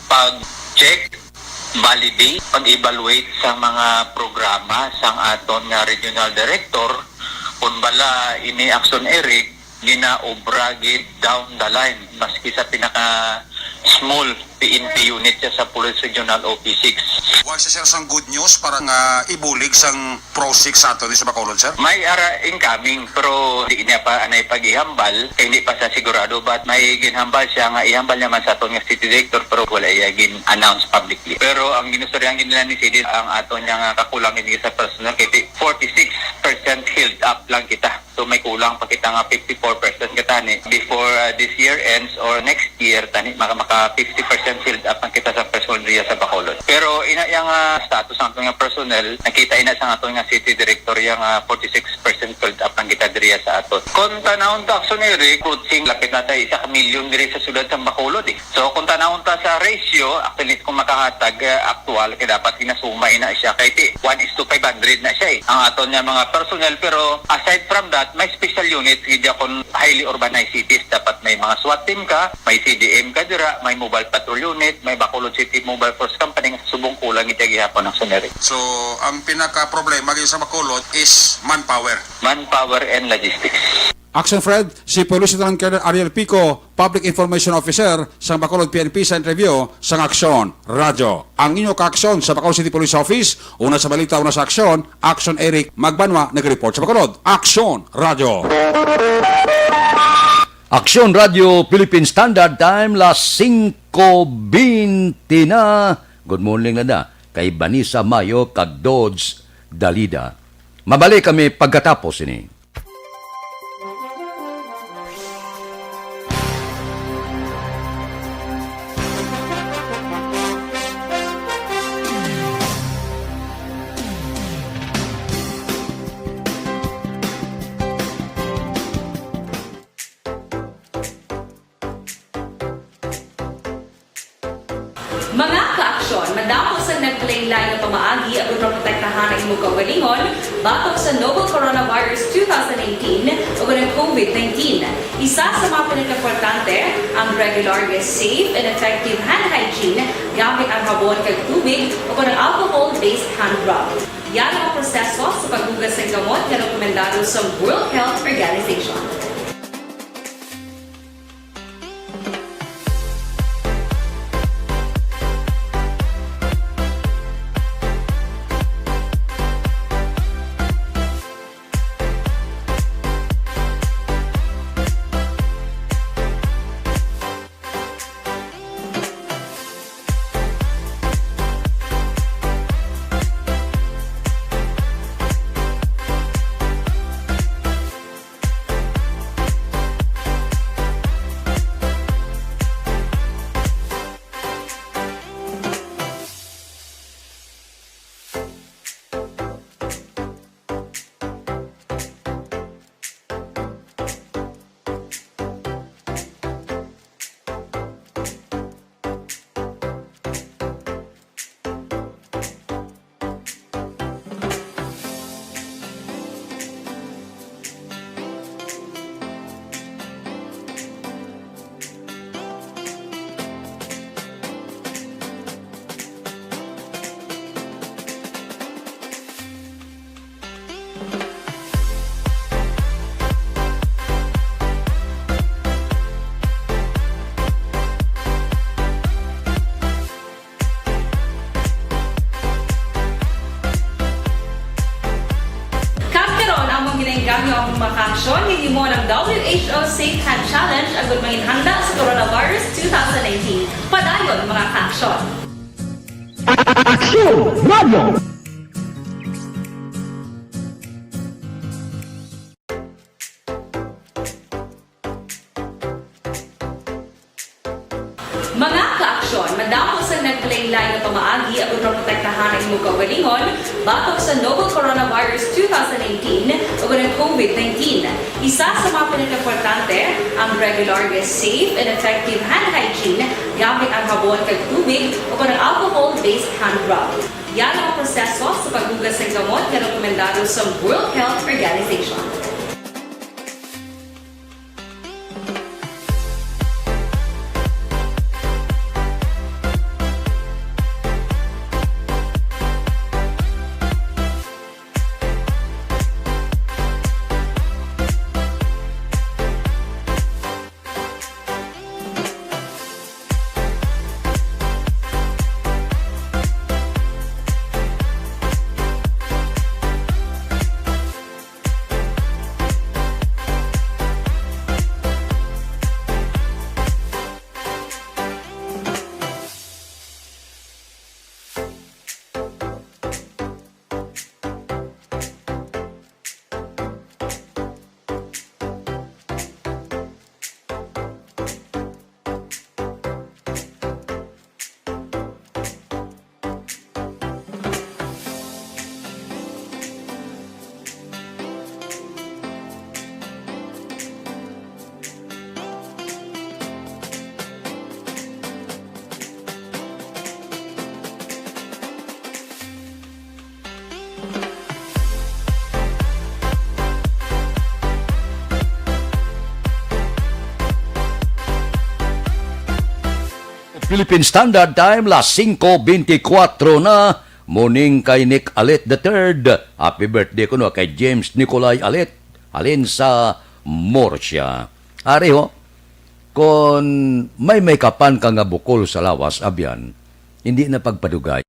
pag-check, validate, pag-evaluate sa mga programa sang aton nga Regional Director, kung bala ini, Action Eric, ginaobra gid down the line, maski sa pinaka small P N P unit siya sa Police Regional O P six. Wa siya, sir, sang good news para nga ibulig sang Pro six sa ato ni sa Bacolod, sir? May ara incoming, pero di niya pa anay pag-ihambal, kay hindi pa sa sigurado, but may ginhambal siya nga ihambal niya man sa aton nga city director, pero wala iya gin-announce publicly. Pero ang ginustoryahan gid nila ni C D, ang aton niya nga kakulang gid sa personnel, kay forty-six percent filled up lang kita. So, may kulang pa kita nga fifty-four percent katani. Before, uh, this year ends or next year, tani, maka, maka fifty percent filled up ang kita sa personnel diriya sa Bacolod. Pero ina yang, uh, status ang aton nga personnel, nakita ina sa aton nga city director yang, uh, forty-six percent filled up ang kita diriya sa aton. Kung tanawon ta, Action Eric, recruiting, lapit na tayo isa ka milyon diri sa siyudad sa Bacolod, eh. So, kung tanawon ta sa ratio, actually, kung makahatag, uh, aktual, kay dapat ginasumay na siya. Kay ti, one is to five hundred na siya, eh. Ang aton nga mga personnel, pero aside from that, may special units gid kon highly urbanized cities. Dapat may mga SWAT team ka, may C D M ka dira, may mobile patrol unit, may Bacolod City Mobile Force Company, nga subong kulang gid gihapon ang sunod. So, ang pinaka problema gid sa Bacolod is manpower. Manpower and logistics. Action Fred, si Police Lieutenant Colonel Ariel Pico, Public Information Officer sang Bacolod P N P, sa interview sang Aksyon Radyo. Ang inyo kaaksyon sa Bacolod City Police Office, una sa balita, una sa aksyon, Aksyon Eric Magbanwa, nag-report sa Bacolod. Aksyon Radyo. Aksyon Radyo Philippine Standard Time, las singko bente na. Good morning na da kay Vanessa Mayo kag Dodge Dalida. Mabalik kami pagkatapos ini. Mga kaaksyon, madamo sang naglain-lain nga pamaagi aron maprotektahan ang imong kaugalingon batok sa novel coronavirus two thousand eighteen o ang COVID nineteen. Isa sa mga pinakaimportante ang regular nga safe and effective hand hygiene gamit ang habon kag tubig o ang alcohol-based hand rub. Yari ang proseso sa paghugas sang kamot nga rekomendado sa World Health Organization. Kaaksyon, hinimo ang W H O Safe Hand Challenge agud manginhanda sa coronavirus two thousand nineteen. Padayon, mga kaaksyon. Aksyon Radio! Mga kaaksyon, madamo sang naglain-lain nga pamaagi agud maprotektahan ang imo kaugalingon batok sa novel coronavirus two thousand nineteen ug ang covid nineteen. Isa sa mga pinakaimportante, ang regular nga safe and effective hand hygiene gamit ang habon kag tubig o ang alcohol-based hand rub. Yara ang proseso sa paghugas sang kamot nga rekomendado sa World Health Organization. Philippine Standard Time, las singko bentikwatro na. Morning kay Nick Alet the third. Happy birthday kuno kay James Nicolay Alet, halin sa Murcia. Ari ho, kon may may kapan ka nga bukol sa lawas, abyan, hindi na pagpadugay.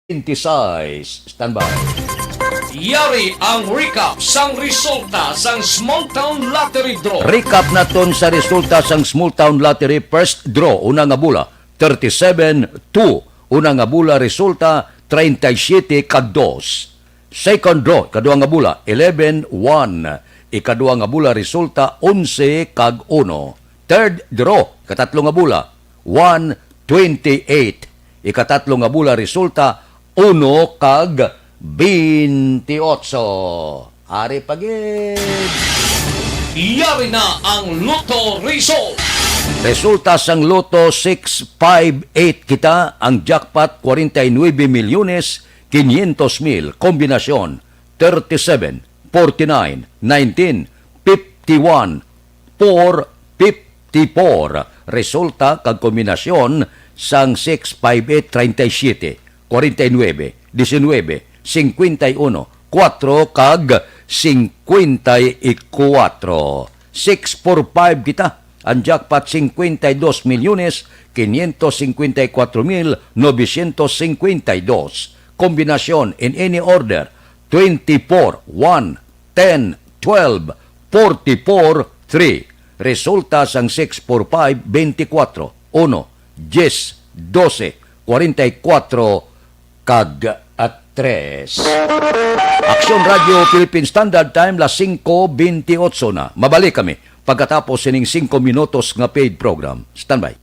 Twenty-six. Standby. Yari ang recap sang resulta sang Small Town Lottery Draw. Recap naton sa resulta sang Small Town Lottery first draw. Una nga bola, thirty-seven two. Una nga bola resulta, treinta y siete ka dos. Second draw, ikadua nga bola, eleven one. Ikadua nga bola resulta, onse kag uno. Third draw, ikatatlo nga bola, one twenty-eight. Ikatatlo nga bola resulta, uno kag bentiocho. Ari pa gid. Yari na ang Lotto result. Resulta sang Lotto six five eight kita, ang jackpot, forty-nine milyones quinientos mil, kombinasyon thirty-seven, forty-nine, nineteen, fifty-one, four fifty-four. Resulta kag kombinasyon sang six five eight, treinta y siete, forty-nine, diecinueve, cincuenta y uno, cuatro kag cincuenta y cuatro. Six four five kita. Ang jackpot, cincuenta y dos milyones quinientos cincuenta y cuatro mil novecientos cincuenta y dos. Kombinasyon in any order, twenty-four, one, ten, twelve, forty-four, three. Resulta sang six four five, twenty-four, uno, diez, doce, forty-four, kag at tres. Aksyon Radio Philippine Standard Time, las singko bentiocho na. Mabalik kami pagkatapos sining singko minutos nga paid program. Standby.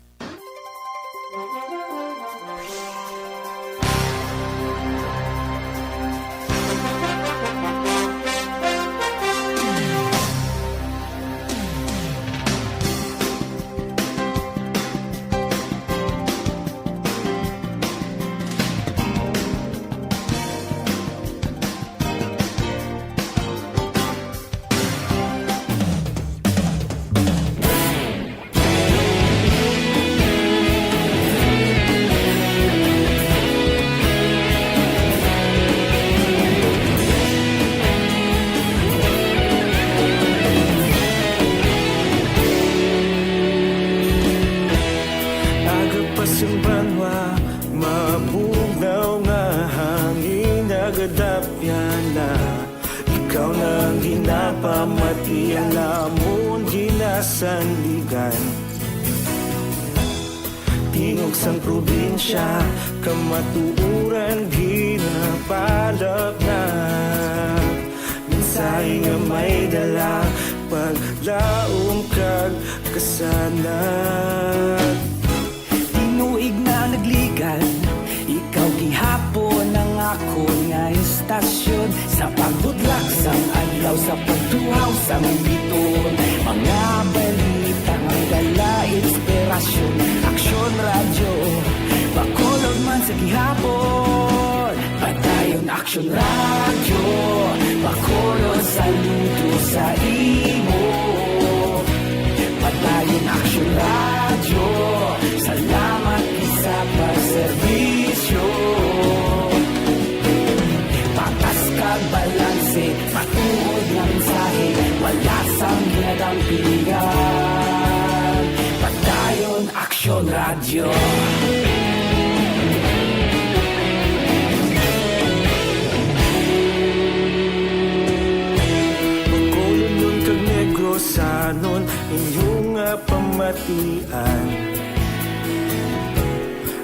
Aga pa sing banwa, mabugnaw nga hangin nagadapyan na. Ikaw na ang ginapamati, ang amon ginasandigan. Tingog sang probinsya, kamatuoran ginapalapnap. Mensahe nga may dala, paglaom kag kasanag. Tinuig na nagligad, ikaw gihapon ang akon nga istasyon. Sa pagbudlak sang adlaw, sa pagtuhaw sang bituon, mga balita nga dala inspirasyon. Aksyon Radyo, Bacolod man sa gihapon. Padayon Aksyon Radyo, Bacolod, saludo sa imo. Padayon Aksyon Radyo, salamat gid sa pagserbisyo. Patas kag balanse, matuod nga mensahe, wala sang ginadampigan. Padayon Aksyon Radyo. Bacolodnon kag Negrosanon, inyo nga pamatian.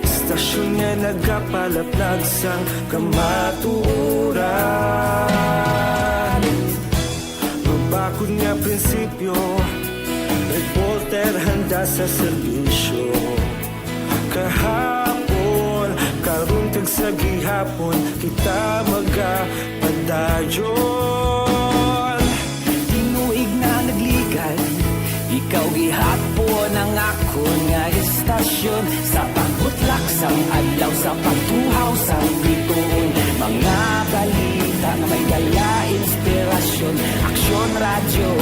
Istasyon nga nagapalaplag sang kamatuoran. Mabakod nga prinsipyo, reporter handa sa serbisyo. Kahapon, karon, kag sa gihapon, kita magapadayon. Tinuig na nagligad, ikaw gihapon ang akon nga istasyon. Sa pagbutlak sang adlaw, sa pagtuhaw sang bituon, mga balita nga may dala inspirasyon. Aksyon Radyo,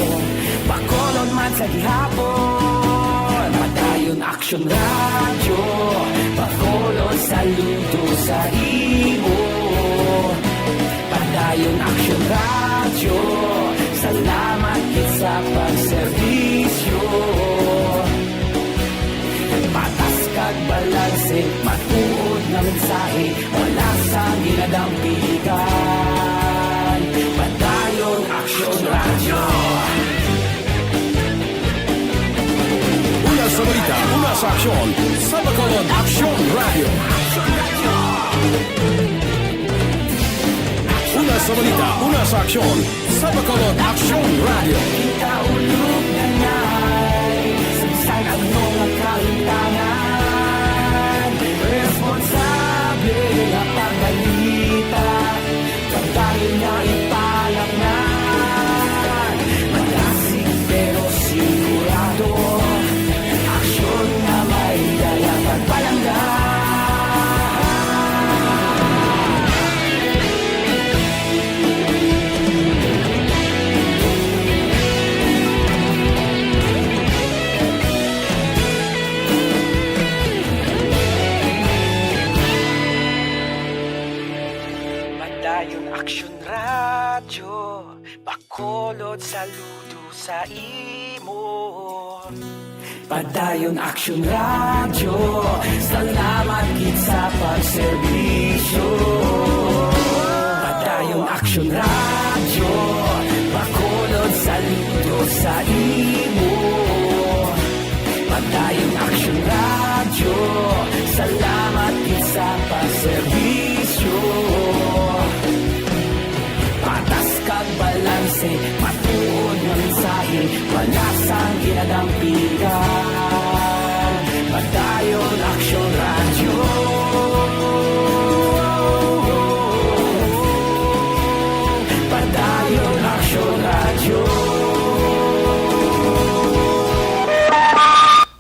Bacolod man sa gihapon. Padayon Aksyon Radyo, Bacolod, saludo sa imo. Padayon Aksyon Radyo, salamat gid sa pagserbisyo. Patas kag balanse, matuod nga mensahe, wala sang ginadampigan. Padayon Aksyon Radyo. Una sa balita, una sa aksyon, sa Bacolod Aksyon Radyo. Una sa balita, una sa aksyon, sa Bacolod Aksyon Radyo. Kita ulog na ngay, saysay ang mga kahintangan. Responsable nga pagbalita, pagdayon nga ipalapnan. Malasig pero sigurado, aksyon nga may dala pagpalangga. Aksyon Radyo, Bacolod, saludo sa imo. Padayon Aksyon Radyo, salamat gid sa pagserbisyo. Padayon Aksyon Radyo, Bacolod, saludo sa imo. Padayon Aksyon Radyo, salamat gid sa pagserbisyo. Patas kag balanse, matuod nga mensahe, wala sang ginadampigan. Padayon Aksyon Radyo. Padayon Aksyon Radyo.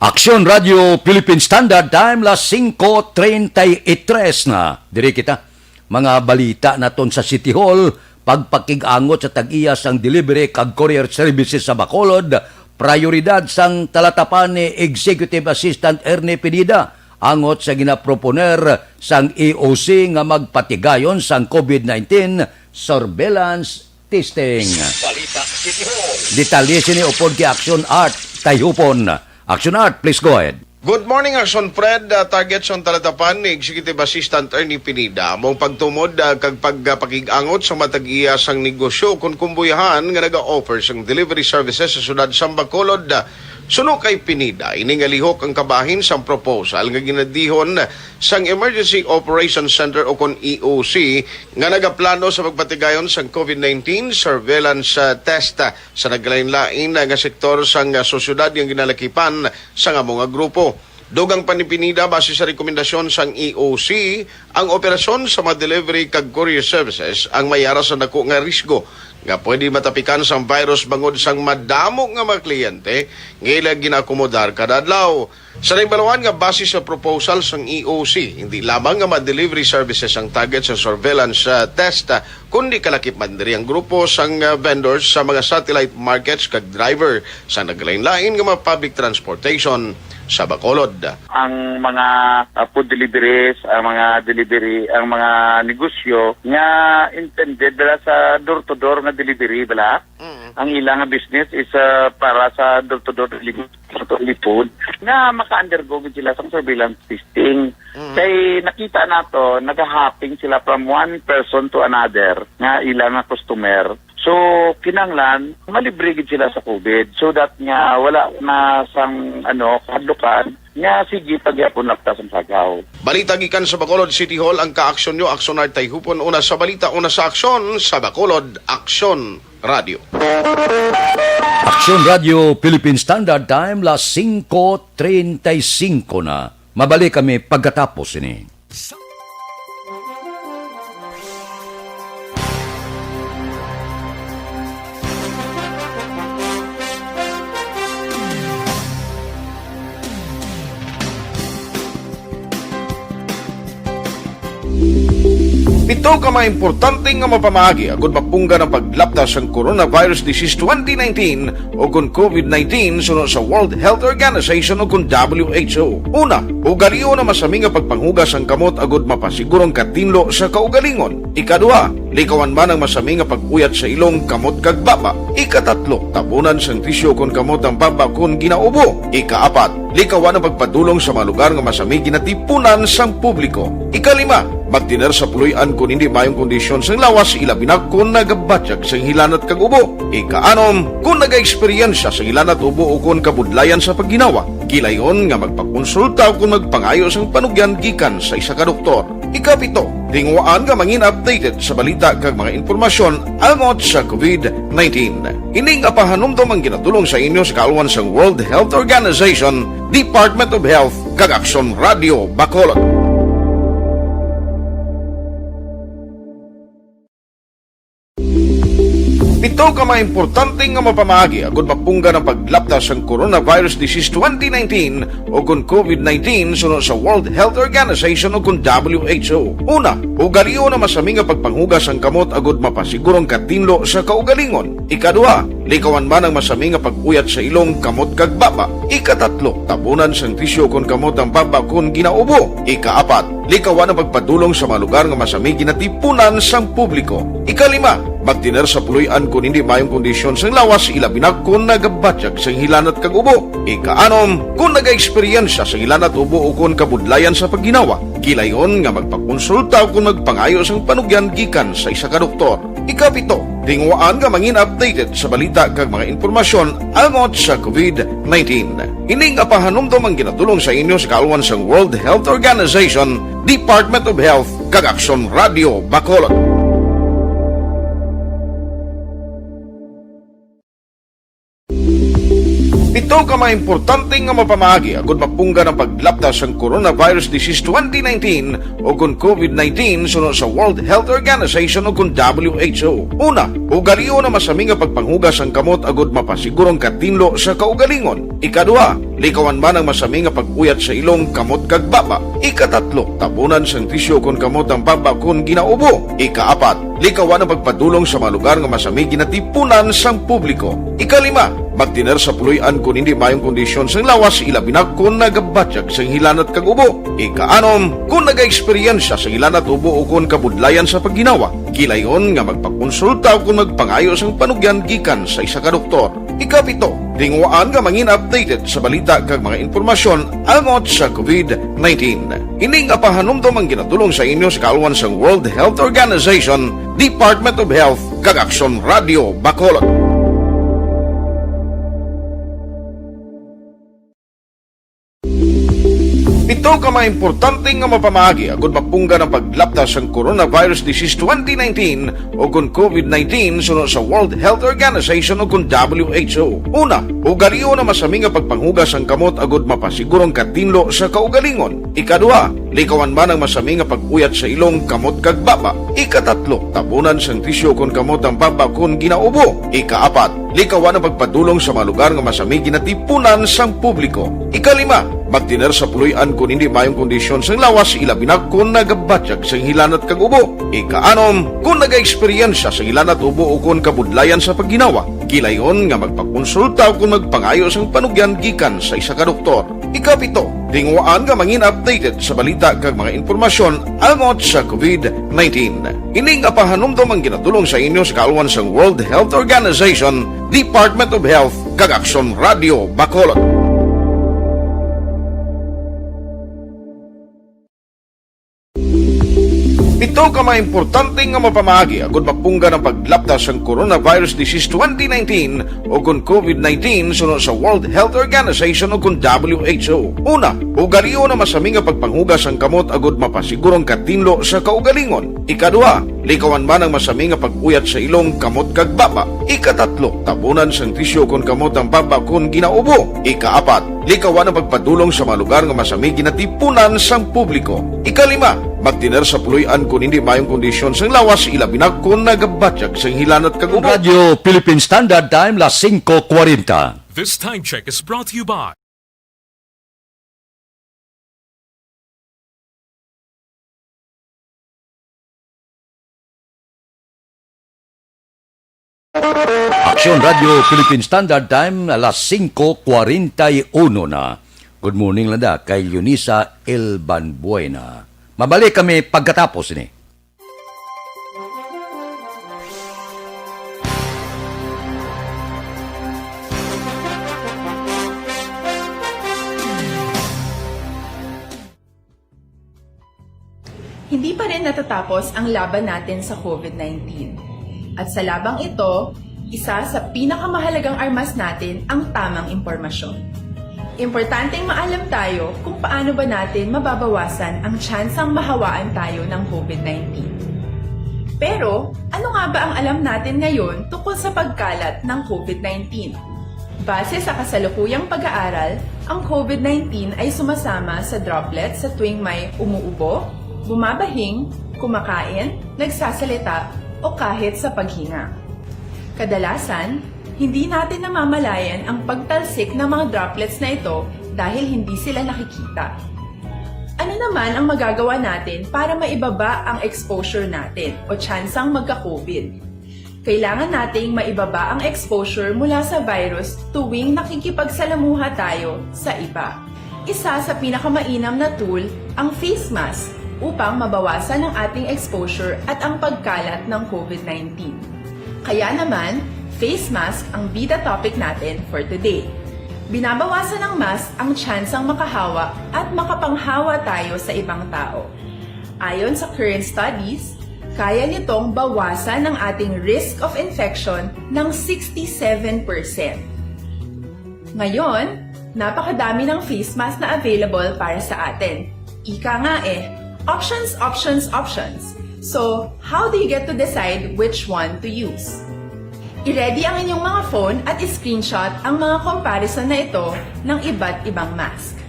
Aksyon Radyo Philippine Standard Time, las singko treinta y tres na. Diri kita. Mga balita naton sa City Hall, pagpakig-angot sa tag-iya sang delivery kag courier services sa Bacolod, prayoridad sang talatapan ni Executive Assistant Ernie Pineda, angot sa ginaproponer sang E O C nga magpatigayon sang COVID nineteen surveillance testing. Balita City Hall. Detalye sini upod kay Action Art Tayhupon. Action Art, please go ahead. Good morning, Action Fred. Ah, target sang talatapan ni Executive Assistant Ernie Pineda amo ang pagtumod, ah, kag pagpakig-angot sa mga tag-iya sang negosyo kon kumbuyahan nga naga-offer sang delivery services sa siyudad sang Bacolod. Suno kay Pineda, ini nga lihok ang kabahin sang proposal nga ginadihon sang Emergency Operations Center o kon E O C nga nagaplano sa pagpatigayon sang COVID nineteen surveillance, ah, test, ah, sa naglain-lain, ah, nga sektor sang, ah, sosyedad nga ginalakipan sang amo nga grupo. Dugang pa ni Pineda, base sa rekomendasyon sang E O C, ang operasyon sa mga delivery kag courier services ang may ara sa dako nga risgo nga pwede matapikan sang virus bangod sang madamo nga mga kliyente nga ila ginaakomodar kada adlaw. Sa nahibaluan nga base sa proposal sang E O C, hindi lamang nga mga delivery services ang target sa surveillance, ah, test, ah, kundi kalakip man diri ang grupo sang, ah, vendors sa mga satellite markets kag driver sa naglain-lain nga mga public transportation sa Bacolod. Ang mga, ah, food deliveries, ang mga delivery, ang mga negosyo nga intended bala sa door-to-door nga delivery bala. Mm. Ang ila nga business is, ah, para sa door-to-door delivery, not only food, nga maka-undergo gid sila sa surveillance testing. Mm. Kay nakita nato, nagahopping sila from one person to another nga ila nga customer. So, kinahanglan, malibre gid sila sa COVID so that nga wala na sang, ano, kahadlukan nga sige pa gyapon laptas ang sagaw. Balita gikan sa Bacolod City Hall, ang kaaksyon nyo, Aksyon Art Tayhupon, una sa balita, una sa aksyon, sa Bacolod, Aksyon Radyo. Aksyon Radyo Philippine Standard Time, las singko treinta y cinco na. Mabalik kami pagkatapos ini. Pito ka mga importante nga mapamaagi agud mapunggan ang paglaptas sang coronavirus disease twenty nineteen o kon COVID nineteen suno sa World Health Organization o kon W H O. Una, ugalion ang masami nga pagpanghugas sang kamot agud mapasiguro ang katinlo sa kaugalingon. Ikaduha, likawan man ang masami nga pag-uyat sa ilong, kamot kag baba. Ikatatlo, tabunan sang tisyu kon kamot ang baba kon ginaubo. Ikaapat, likawan ang pagpadulong sa mga lugar nga masami ginatipunan sang publiko. Ikalima, magtener sa puloy-an kon hindi maayong kondisyon sang lawas, ilabi na kon nagabatyag sang hilanat kag ubo. Ikaanom, kon nagaeksperyensya sang hilanat, ubo, o kon kabudlayan sa pagginawa, gilayon nga magpakonsulta o kon magpangayo sang panugyan gikan sa isa ka doktor. Ikapito, tinguhaan nga mangin updated sa balita kag mga impormasyon angot sa COVID nineteen. Ini nga pahanumdom ang ginatulong sa inyo sa kaalwan sang World Health Organization, Department of Health, kag Aksyon Radio Bacolod. Pito ka mga importante nga mapamaagi agud mapunggan ang paglapta sang coronavirus disease twenty nineteen o kon covid nineteen suno sa World Health Organization o kon W H O. Una, ugalion ang masami nga pagpanghugas sang kamot agud mapasiguro ang katinlo sa kaugalingon. Ikaduha, likawan man ang masami nga pag-uyat sa ilong, kamot kag baba. Ikatatlo, tabunan sang tisyu kon kamot ang baba kon ginaubo. Ikaapat, likawan ang pagpadulong sa mga lugar nga masami ginatipunan sang publiko. Ikalima, magtener sa puloy-an kon hindi mayong kondisyon sang lawas, ilabi na kon nagabatyag sang hilanat kag ubo. Ikaanom, kon nagaeksperyensya sang hilanat, ubo o kon kabudlayan sa pagginawa, gilayon nga magpakonsulta o kon magpangayo sang panugyan gikan sa isa ka doktor. Ikapito, tinguhaan nga mangin updated sa balita kag mga impormasyon angot sa covid nineteen. Ini nga pahanumdom ang ginatulong sa inyo sa kaalwan sang World Health Organization, Department of Health, kag Aksyon Radio Bacolod. Pito ka mga importante nga mapamaagi agud mapunggan ang paglapta sang coronavirus disease twenty nineteen o kon covid nineteen suno sa World Health Organization o kon W H O. Una, ugalion ang masami nga pagpanghugas sang kamot agud mapasiguro ang katinlo sa kaugalingon. Ikaduha, likawan man ang masami nga pag-uyat sa ilong, kamot kag baba. Ikatatlo, tabunan sang tisyu kon kamot ang baba kon ginaubo. Ikaapat, likawan ang pagpadulong sa mga lugar nga masami ginatipunan sang publiko. Ikalima, magtener sa puloy-an kon hindi mayong kondisyon sang lawas, ilabi na kon nagabatyag sang hilanat kag ubo. Ikaanom, kon nagaeksperyensya sang hilanat, ubo o kon kabudlayan sa pagginawa, gilayon nga magpakonsulta o kon magpangayo sang panugyan gikan sa isa ka doktor. Ikapito, tinguhaan nga mangin updated sa balita kag mga impormasyon angot sa covid nineteen. Ini nga pahanumdom ang ginatulong sa inyo sa kaalwan sang World Health Organization, Department of Health, kag Aksyon Radio Bacolod. Pito ka mga importante nga mapamaagi agud mapunggan ang paglapta sang coronavirus disease twenty nineteen o kon covid nineteen suno sa World Health Organization o kon W H O. Una, ugalion ang masami nga pagpanghugas sang kamot agud mapasiguro ang katinlo sa kaugalingon. Ikaduha, likawan man ang masami nga pag-uyat sa ilong, kamot kag baba. Ikatatlo, tabunan sang tisyu kon kamot ang baba kon ginaubo. Ikaapat, likawan ang pagpadulong sa mga lugar nga masami ginatipunan sang publiko. Ikalima, magtener sa puloy-an kon hindi mayong kondisyon sang lawas, ilabi na kon nagabatyag sang hilanat kag ubo. Ikaanom, kon nagaeksperyensya sang hilanat, ubo o kon kabudlayan sa pagginawa, gilayon nga magpakonsulta o kon magpangayo sang panugyan gikan sa isa ka doktor. Ikapito, tinguhaan nga mangin updated sa balita kag mga impormasyon angot sa covid nineteen. Ini nga pahanumdom ang ginatulong sa inyo sa kaalwan sang World Health Organization, Department of Health, kag Aksyon Radio Bacolod. Pito ka mga importante nga mapamaagi agud mapunggan ang paglapta sang coronavirus disease twenty nineteen o kon covid nineteen suno sa World Health Organization o kon W H O. Una, ugalion ang masami nga pagpanghugas sang kamot agud mapasiguro ang katinlo sa kaugalingon. Ikaduha, likawan man ang masami nga pag-uyat sa ilong, kamot kag baba. Ikatatlo, tabunan sang tisyu kon kamot ang baba kon ginaubo. Ikaapat, likawan ang pagpadulong sa mga lugar nga masami ginatipunan sang publiko. Ikalima, magtener sa puloy-an kon hindi mayong kondisyon sang lawas, ilabi na kon nagabatyag sang hilanat kag ubo. Radyo Philippine Standard Time, las singko kwarenta. This time check is brought to you by Aksyon Radio Philippine Standard Time, alas singko kwarenta y uno na. Good morning lang da kay Leonisa Elban Buena. Mabalik kami pagkatapos ni. Hindi pa rin natatapos ang laban natin sa covid nineteen. At sa labang ito, isa sa pinakamahalagang armas natin ang tamang impormasyon. Importanteng maalam tayo kung paano ba natin mababawasan ang tsansang mahawaan tayo ng covid nineteen. Pero, ano nga ba ang alam natin ngayon tungkol sa pagkalat ng covid nineteen? Base sa kasalukuyang pag-aaral, ang covid nineteen ay sumasama sa droplets sa tuwing may umuubo, bumabahing, kumakain, nagsasalita, o kahit sa paghinga. Kadalasan, hindi natin namamalayan ang pagtalsik ng mga droplets na ito dahil hindi sila nakikita. Ano naman ang magagawa natin para maibaba ang exposure natin o tsansang magka-COVID? Kailangan nating maibaba ang exposure mula sa virus tuwing nakikipagsalamuha tayo sa iba. Isa sa pinakamainam na tool ang face mask upang mabawasan ang ating exposure at ang pagkalat ng COVID nineteen. Kaya naman, face mask ang bida topic natin for today. Binabawasan ng mask ang tsansang makahawa at makapanghawa tayo sa ibang tao. Ayon sa current studies, kaya nitong bawasan ang ating risk of infection ng sixty-seven percent. Ngayon, napakadami ng face mask na available para sa atin. Ika nga eh, options, options, options. So, how do you get to decide which one to use? I-ready ang inyong mga phone at i-screenshot ang mga comparison na ito ng iba't ibang mask.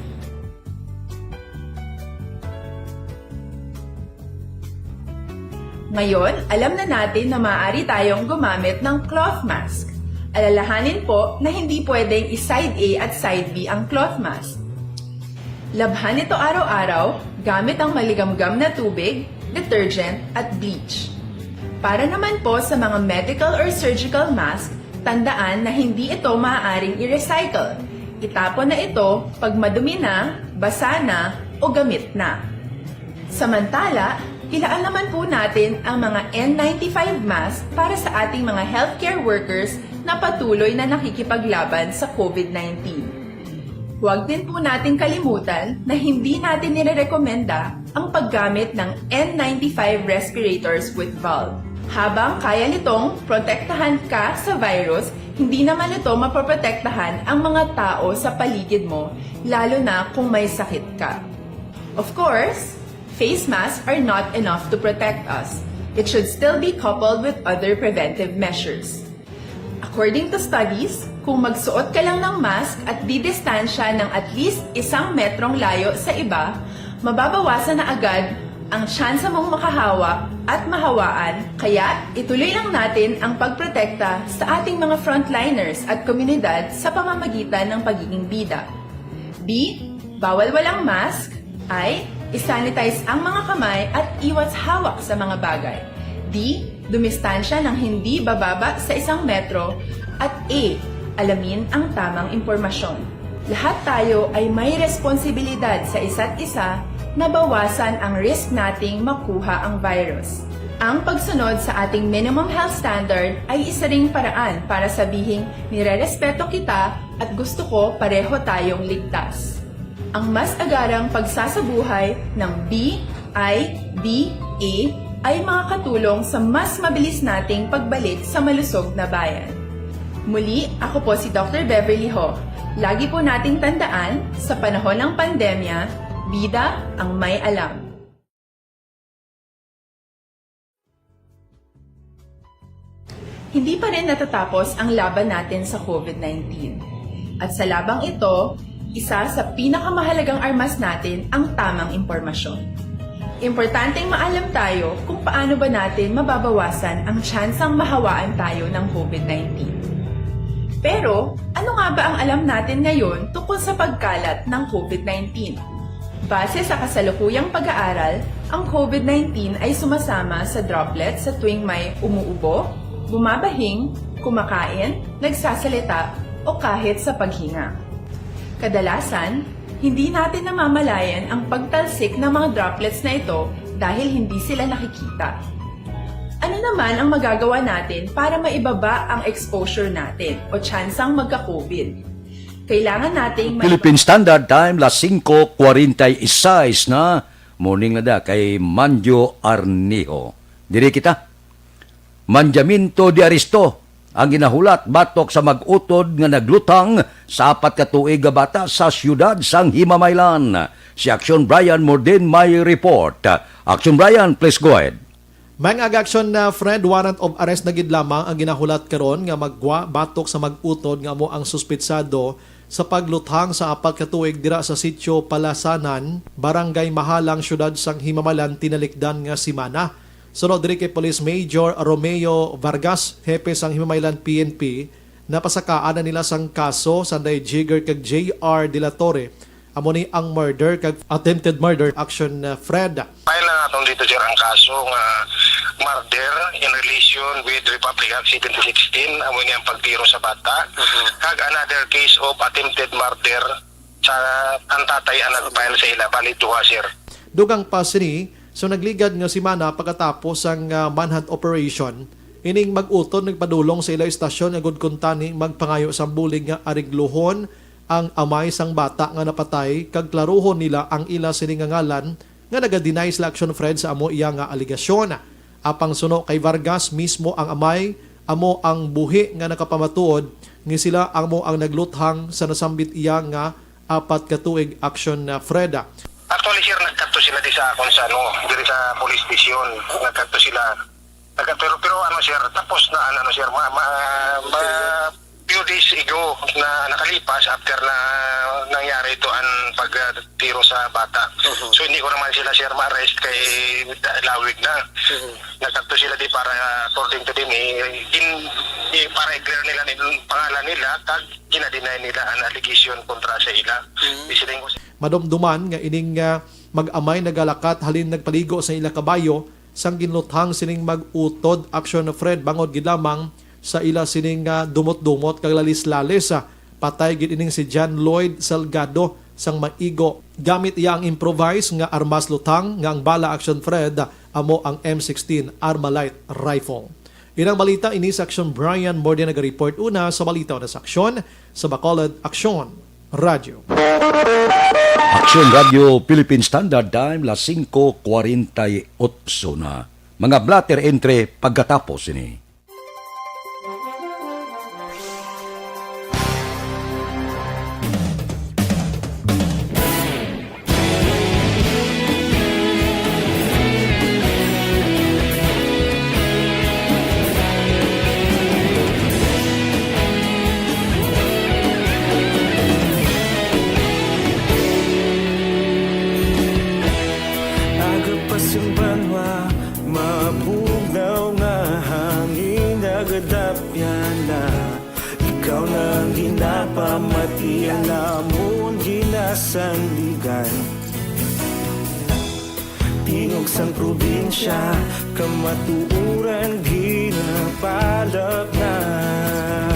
Ngayon, alam na natin na maaari tayong gumamit ng cloth mask. Alalahanin po na hindi pwedeng i-side A at side B ang cloth mask. Labhan ito araw-araw gamit ang maligamgam na tubig, detergent, at bleach. Para naman po sa mga medical or surgical mask, tandaan na hindi ito maaaring i-recycle. Itapon na ito pag madumi na, basa na, o gamit na. Samantala, ilaan naman po natin ang mga N ninety-five mask para sa ating mga healthcare workers na patuloy na nakikipaglaban sa COVID nineteen. Huwag din po nating kalimutan na hindi natin nirerekomenda ang paggamit ng N ninety-five respirators with valve. Habang kaya nitong protektahan ka sa virus, hindi naman ito mapoprotektahan ang mga tao sa paligid mo, lalo na kung may sakit ka. Of course, face masks are not enough to protect us. It should still be coupled with other preventive measures. According to studies, kung magsuot ka lang ng mask at didistansya ng at least isang metrong layo sa iba, mababawasan na agad ang tsansa mong makahawa at mahawaan, kaya ituloy lang natin ang pagprotekta sa ating mga frontliners at komunidad sa pamamagitan ng pagiging bida. B, bawal walang mask. I, i-sanitize ang mga kamay at iwas hawak sa mga bagay. D, dumistansya ng hindi bababa sa isang metro. At E, alamin ang tamang impormasyon. Lahat tayo ay may responsibilidad sa isa't isa na bawasan ang risk nating makuha ang virus. Ang pagsunod sa ating minimum health standard ay isa ring paraan para sabihing nirerespeto kita at gusto ko pareho tayong ligtas. Ang mas agarang pagsasabuhay ng B I B A ay makakatulong sa mas mabilis nating pagbalik sa malusog na bayan. Muli, ako po si Doctor Beverly Ho. Lagi po nating tandaan, sa panahon ng pandemya, bida ang may alam. Hindi pa rin natatapos ang laban natin sa COVID nineteen. At sa labang ito, isa sa pinakamahalagang armas natin ang tamang impormasyon. Importanteng maalam tayo kung paano ba natin mababawasan ang tsansang mahawaan tayo ng COVID nineteen. Pero, ano nga ba ang alam natin ngayon tungkol sa pagkalat ng COVID nineteen? Base sa kasalukuyang pag-aaral, ang COVID nineteen ay sumasama sa droplets sa tuwing may umuubo, bumabahing, kumakain, nagsasalita, o kahit sa paghinga. Kadalasan, hindi natin namamalayan ang pagtalsik ng mga droplets na ito dahil hindi sila nakikita. Ano naman ang magagawa natin para maibaba ang exposure natin o tsansang magka-COVID? Kailangan nating ma- Philippine Standard Time, las singko kwarenta y seis na. Morning na da kay Manjo Arnijo. Diri kita. Manjamento de aresto ang ginahulat batok sa mag-utod nga naglutang sa apat ka tuig nga bata sa siyudad sang Himamaylan. Si Action Brian Mordin may report. Action Brian, please go ahead. May nga aga-aksyon na, Fred, warrant of arrest na gid lamang ang ginahulat karon nga maggwa batok sa mag-utod nga amo ang suspitsado sa pagluthang sa apat ka tuig dira sa Sitio Palasanan, Barangay Mahalang, Siyudad sang Himamaylan, tinalikdan nga semana. Sunod diri kay Police Major Romeo Vargas, hepe sang Himamaylan P N P, napasakaan na nila sang kaso sanday Jigger kag J R de la Torre. Amo ni ang murder kag attempted murder action, uh, Fred. File na naton dito, sir, ang kaso nga murder in relation with Republic Act seventy sixteen, amo ni ang pagtiro sa bata, Mhm. kag another case of attempted murder sa ang tatay ang nag-file sa ila, bali duha, sir. Dugang pa sini, so nagligad nga semana pagkatapos sang, ah, manhunt operation, ining mag-utod nagpadulong sa ila istasyon nga gud kuntani magpangayo sang bulig nga aregluhon ang amay sang bata nga napatay kag klaruhon nila ang ila sini nga ngalan nga naga-deny sila, Action Fred, sa amo iya nga alegasyon. Apang suno kay Vargas, mismo ang amay amo ang buhi nga nakapamatuod nga sila amo ang nagluthang sa nasambit iya nga apat ka tuig, Action, uh, Fred. Actually, sir, nagkadto sila di sa akon sa, ano, diri sa police station. Nagkadto sila. Nagka-, pero, pero, ano, sir, tapos na, ano, sir, ma, ma, ma, few days ago na nakalipas after na nangyari ito ang pagtiro sa bata. Mhm. So, hindi ko naman sila, sir, ma-arrest kay da-, lawig na. Mhm. Nagkadto sila di para, according to them, eh, gin-, eh, para i-clear nila ni, pangalan nila, kag gina-deny nila ang allegation kontra sa ila. Mm. Isiling ko sa Madumduman nga ining, ah, mag-amay nagalakat halin nagpaligo sa ila kabayo sang ginluthang sining mag-utod, Action Fred, bangod gid lamang sa ila sining, ah, dumot-dumot kag lalis-lalis. Ah, patay gid ining si John Lloyd Salgado sang maigo. Gamit iya ang improvised nga armas luthang nga ang bala, Action Fred, amo ang M sixteen Armalite rifle. Inang balita ini sa Action Brian Morde naga-report una sa balita na sa Aksyon sa Bacolod, Aksyon Radyo. Aksyon Radyo Philippine Standard Time, las singko kwarenta y otso na. Mga blotter entre pagkatapos ini. Aga pa sing banwa, mabugnaw nga hangin nagadapyan na. Ikaw na ang ginapamati, ang amon ginasandigan. Tingog sang probinsya, kamatuoran ginapalapnap.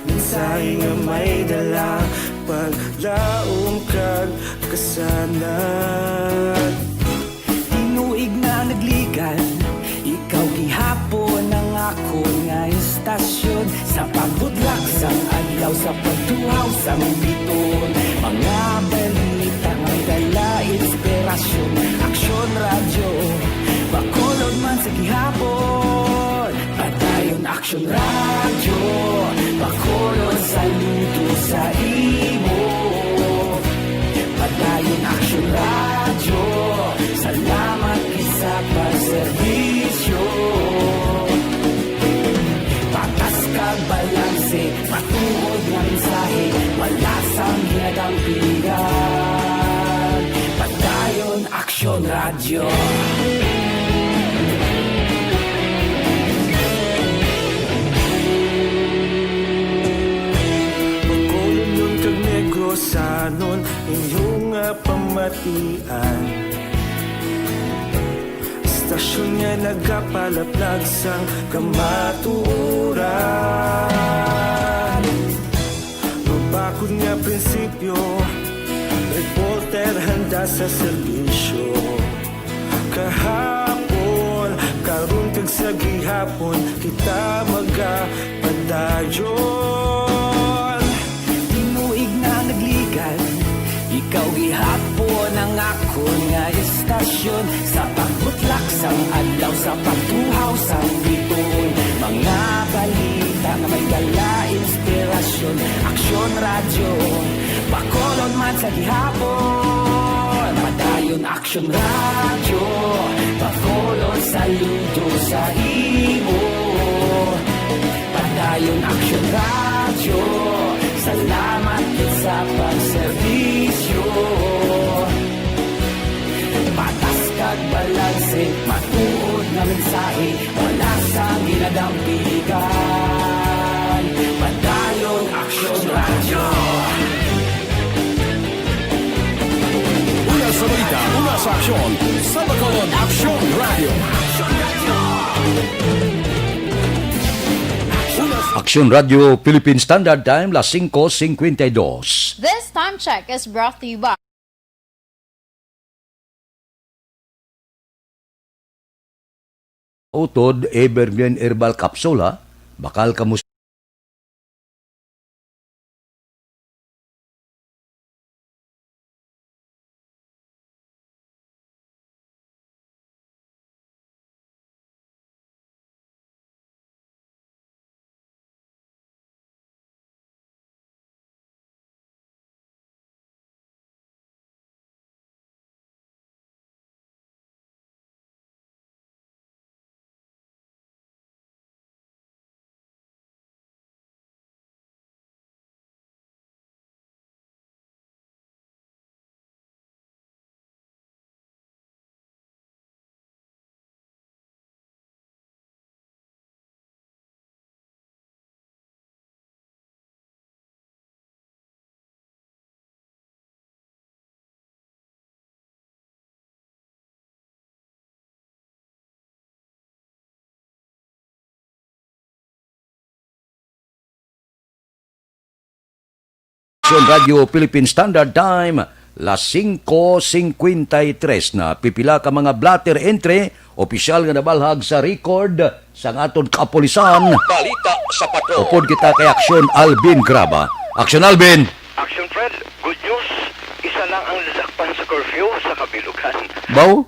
Mensahe nga may dala, paglaom kag kasanag. Tinuig na nagligan, ikaw gihapon ang akon nga istasyon. Sa pagbudlak sang adlaw, sa pagtuhaw sang biton, mga balita nga may dala inspirasyon. Aksyon Radyo, Bacolod man sa gihapon. Padayon Aksyon Radyo, Bacolod, saludo sa imo. Padayon Aksyon Radyo, salamat gid sa pagserbisyo. Patas kag balanse, matuod nga mensahe, wala sang ginadampigan. Padayon Aksyon Radyo. Bacolodnon kag Negrosanon, inyo nga pamatian. Istasyon nga nagapalaplag sang kamatuoran. Mabakod nga prinsipyo, reporter handa sa serbisyo. Kahapon, karon kag sa gihapon, kita magapadayon. Tinuig na nagligan, ikaw gihapon ang akon nga istasyon. Sa pagbutlak sang adlaw, sa pagtuhaw sang biton, mga balita nga may dala inspirasyon. Aksyon Radyo, Bacolod man sa gihapon. Padayon Aksyon Radyo, Bacolod, saludo sa imo. Padayon Aksyon Radyo, salamat gid sa pagserbisyo. Patas kag balanse, matuod nga mensahe. Kadampigan, Padayon Aksyon Radyo. Una sa balita, una sa aksyon, sa Bacolod Aksyon Radyo. Aksyon Radyo Philippine Standard Time, las singko singkwenta y dos. This time check is brought to you by Utod, Evergreen Herbal Capsule, ha? Bakal kamo sa Aksyon Radyo Philippine Standard Time, las singko singkwenta y tres na. Pipila ka mga blotter entry, opisyal nga nabalhag sa record sang aton kapulisan. Balita sa Patrol. Upod kita kay Aksyon Alvin Graba. Aksyon Alvin! Action, Fred. Good news. Isa lang ang nadakpan sa curfew sa Kabilugan. Baw?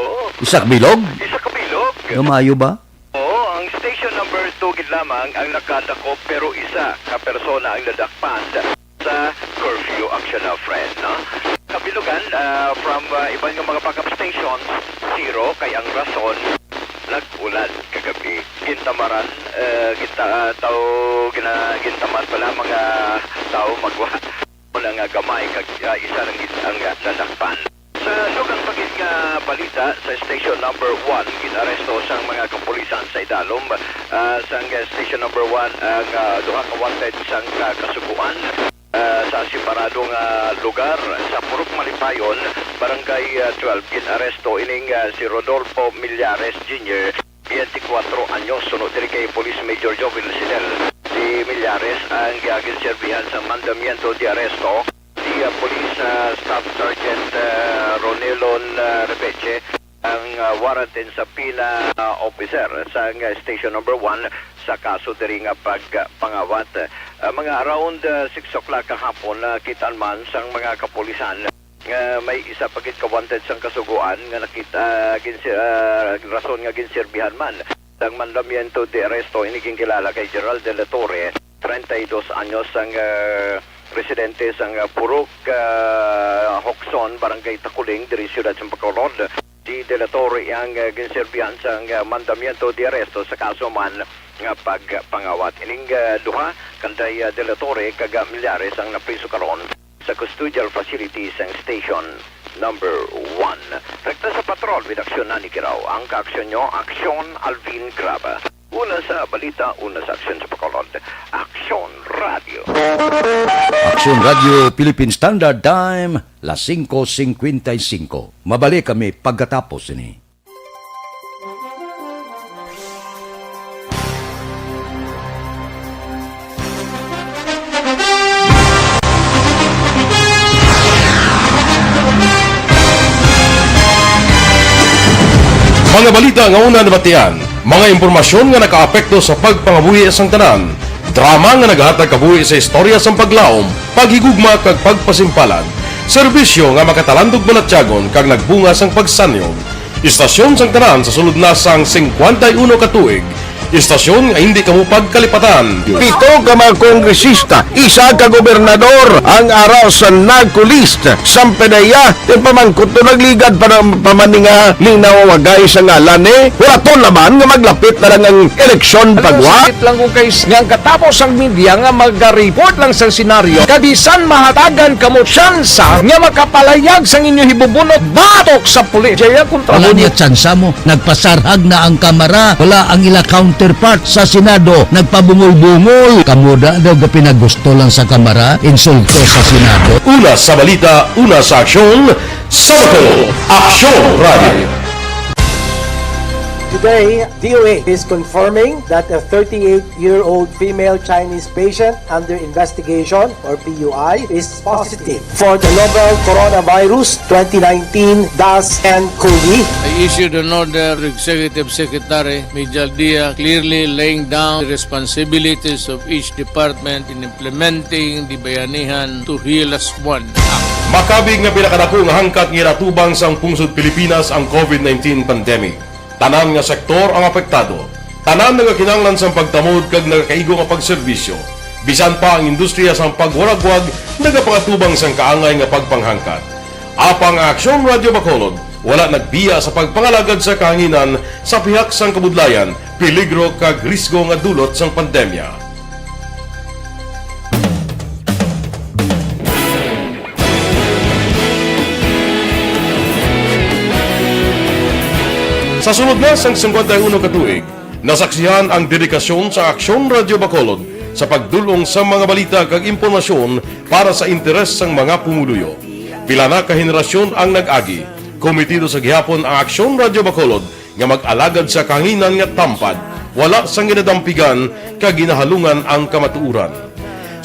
Oo. Isa ka bilog? Isa ka bilog. Nga maayo ba? Oo, ang station number two gid lamang ang nakadakop, pero isa ka persona ang nadakpan sa curfew action, ah, friend, no? Kabilugan, ah, from, ah, iban nga mga backup stations, zero, kay ang rason, nag-ulan kagabi. Gintamaran, eh, ginta-, ah, tao, gina-, gintamar pala mga tao magwa. Wala nga gamay kag, ah, isa lang gid ang, ah, nadakpan. Sa dugang pa gid nga balita, sa station number one, gin-aresto sang mga kapulisan sa idalom, ah, sang, ah, station number one ang, ah, duha ka wanted sang, ah, kasugoan, ah, sa separado nga lugar sa Purok Malipayon, Barangay, ah, twelve. Gin-aresto ining, ah, si Rodolfo Millares Junior, twenty-four anyos, suno diri kay Police Major Jovel Sidel. Si Millares ang, ah, ginserbihan sa mandamiento de arresto. Si, ah, Police, ah, Staff Sergeant, ah, Ronelon, ah, Repeche ang, ah, warrant and subpoena, ah, officer sa, ah, Station Number One sa kaso diri nga pagpangawat. Ah, mga around, ah, six o'clock kahapon, nakit-an man sang mga kapulisan nga may isa pa gid ka wanted sang kasugoan nga nakita, ginsi-, ah, rason nga ginserbihan man sang mandamiento de arresto. Ini ginkilala kay Gerald de la Torre, treinta y dos anyos, ang, ah, residente sang, ah, Purok, ah, Hokson, Barangay Takuling, diri siyudad sang Bacolod. Si de la Torre ang, ah, ginserbihan sang, ah, mandamiento de arresto sa kaso man nga pagpangawat. Ining, ah, duha, kanday, ah, de la Torre kag, ah, Millares ang napriso karon sa custodial facility sang station number one. Rekta sa patrol with Aksyon Nani Kirao. Ang kaaksyon nyo, Aksyon Alvin Graba. Una sa balita, una sa aksyon sa Bacolod. Aksyon Radio. Aksyon Radio Philippine Standard Time, las singko singkwenta y singko. Mabalik kami pagkatapos ini. Mga balita nga una nabatian, mga impormasyon nga nakaapekto sa pagpangabuhi sang tanan, drama nga nagahatag kabuhi sa istorya sang paglaom, paghigugma kag pagpasimpalad, serbisyo nga makatalandog balatyagon kag nagbunga sang pagsanyog. Istasyon sang tanan sa sulod na sang singkwenta y uno ka tuig. Istasyon nga hindi kamo pagkalipatan. Pito ka mga kongresista, isa ka gobernador ang ara sa narco list. Sampanaya, ipamangkot to, nagligad pa na, pa man ni nga linaw wagay sa ngalan, eh. Huraton naman nga maglapit na lang ang eleksyon. Alam mo, pagwa. Sakit lang kung kay s-, nga ang katapos ang media nga mag-report lang sa senaryo, kabisan mahatagan kamo tsansa nga makapalayag sang inyo hibubunot batok sa pulis. Jaya kontra. Wala mo niya tsansa mo. Nagpasarhag na ang kamara. Wala ang ila counter. Part sa Senado, nagpabungol-bungol. Kamo da daw gapinagusto lang sa Kamara, insulto sa Senado. Una sa balita, una sa aksyon, sa Bacolod, Aksyon Radio. Today, D O A is confirming that a thirty-eight-year-old female Chinese patient under investigation, or P U I, is positive for the novel coronavirus twenty nineteen dash N cov. I issued an order to Executive Secretary Mijal Dia, clearly laying down the responsibilities of each department in implementing the Bayanihan to Heal As One Act. Makabig nga pinakadako nga hangkat nga ginatubang sang pungsod Pilipinas ang covid nineteen pandemic. Tanan nga sektor ang apektado. Tanan nagakinahanglan sang pagtamod kag nagakaigo nga pagserbisyo. Bisan pa ang industriya sang pagwaragwag nagapangatubang sang kaangay nga pagpanghangkat. Apang ang Aksyon Radio Bacolod wala nagbiya sa pagpangalagad sa kahanginan sa pihak sang kabudlayan, peligro kag risgo nga dulot sang pandemya. Sa sulod na sang singkwenta y uno ka tuig, nasaksihan ang dedikasyon sa Aksyon Radio Bacolod sa pagdul-ong sa mga balita kag impormasyon para sa interes sang mga pumuluyo. Pila na ka henerasyon ang nag-agi. Komitido sa gihapon ang Aksyon Radio Bacolod nga mag-alagad sa kahanginan nga tampad, wala sang ginadampigan kag ginahalungan ang kamatuoran.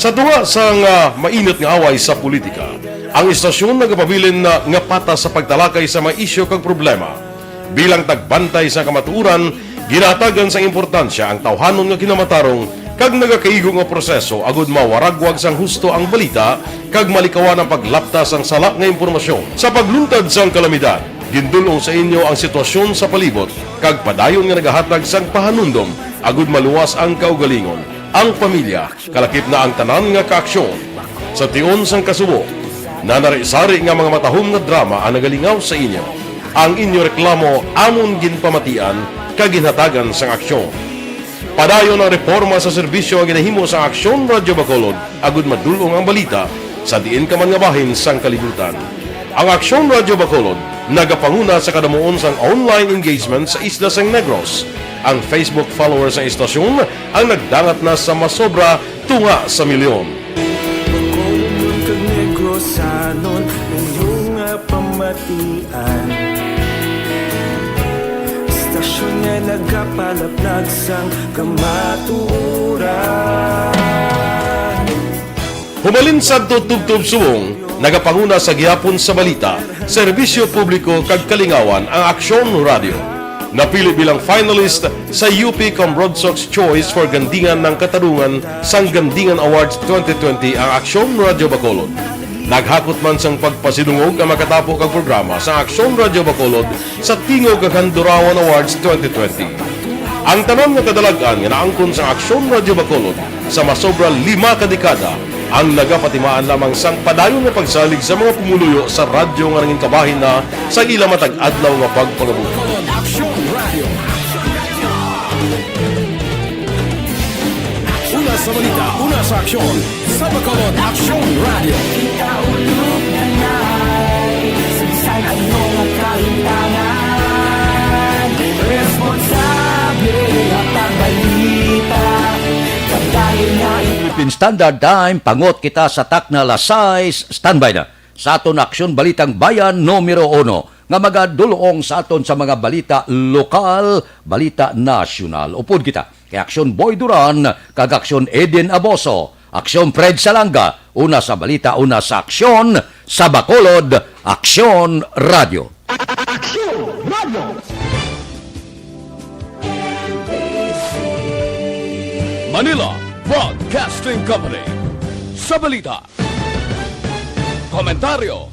Sa tunga sang, ah, mainit nga away sa politika, ang istasyon nagapabilin na nga patas sa pagtalakay sa mga isyu kag problema. Bilang tagbantay sa kamatuoran, ginahatagan sang importansya ang tawhanon nga kinamatarong kag nagakaigo nga proseso agud mawaragwag sang husto ang balita kag malikawan ang paglapta sang sala nga impormasyon. Sa pagluntad sang kalamidad, gindul-ong sa inyo ang sitwasyon sa palibot kag padayon nga nagahatag sang pahanumdom agud maluwas ang kaugalingon, ang pamilya, kalakip na ang tanan nga kaaksyon. Sa tion sang kasubo, nanari-sari nga mga matahom nga drama ang nagalingaw sa inyo. Ang inyo reklamo amon ginpamatian kag ginhatagan sang aksyon. Padayon ang reporma sa serbisyo nga ginahimo sang Aksyon Radio Bacolod agud madul-ong ang balita sa diin ka man nga bahin sang kalibutan. Ang Aksyon Radio Bacolod nagapanguna sa kadamuon sang online engagement sa isla sang Negros. Ang Facebook followers sang istasyon ang nagdangat na sa masobra tunga sa milyon. Bacolod kag Negrosanon, inyo nga pamatian. Istasyon nga nagapalaplag sang kamatuoran. Humalin sadto tubtob subong, nagapanguna sa gihapon sa balita, serbisyo publiko kag kalingawan ang Aksyon Radio. Napili bilang finalist sa U P Cambrodsoc's Choice for Gandingan ng Katarungan sang Gandingan Awards twenty twenty ang Aksyon Radio Bacolod. Naghakot man sang pagpasidungog ang makatapo kag programa sa Aksyon Radio Bacolod sa Tingog kag Handurawan Awards twenty twenty. Ang tanan nga kadalag-an nga naangkon sa Aksyon Radio Bacolod sa masobra lima ka dekada ang nagapatimaan lamang sang padayon nga pagsalig sa mga pumuluyo sa radyo nga nangin kabahin na sa ila matag adlaw nga pagpangabuhi. Aksyon Radio. Una sa balita, una sa aksyon, sa Bacolod Aksyon Radio. Kita ulog na nai, sa bisan ano nga kalimtangan, responsable nga pagbalita, pagdayon na Philippine Standard Time, pangot kita sa takna alas sais, standby na sa aton Aksyon Balitang Bayan numero uno, nga magadul-ong sa aton sa mga balita lokal, balita nasyonal. Upod kita kay Aksyon Boy Duran kag Aksyon Eden Aboso, Aksyon Fred Salanga, una sa balita, una sa aksyon, sa Bacolod, Aksyon Radio. Aksyon Radio. Manila Broadcasting Company. Sa balita, komentaryo,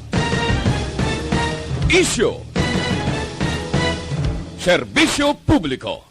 isyu, serbisyo publiko.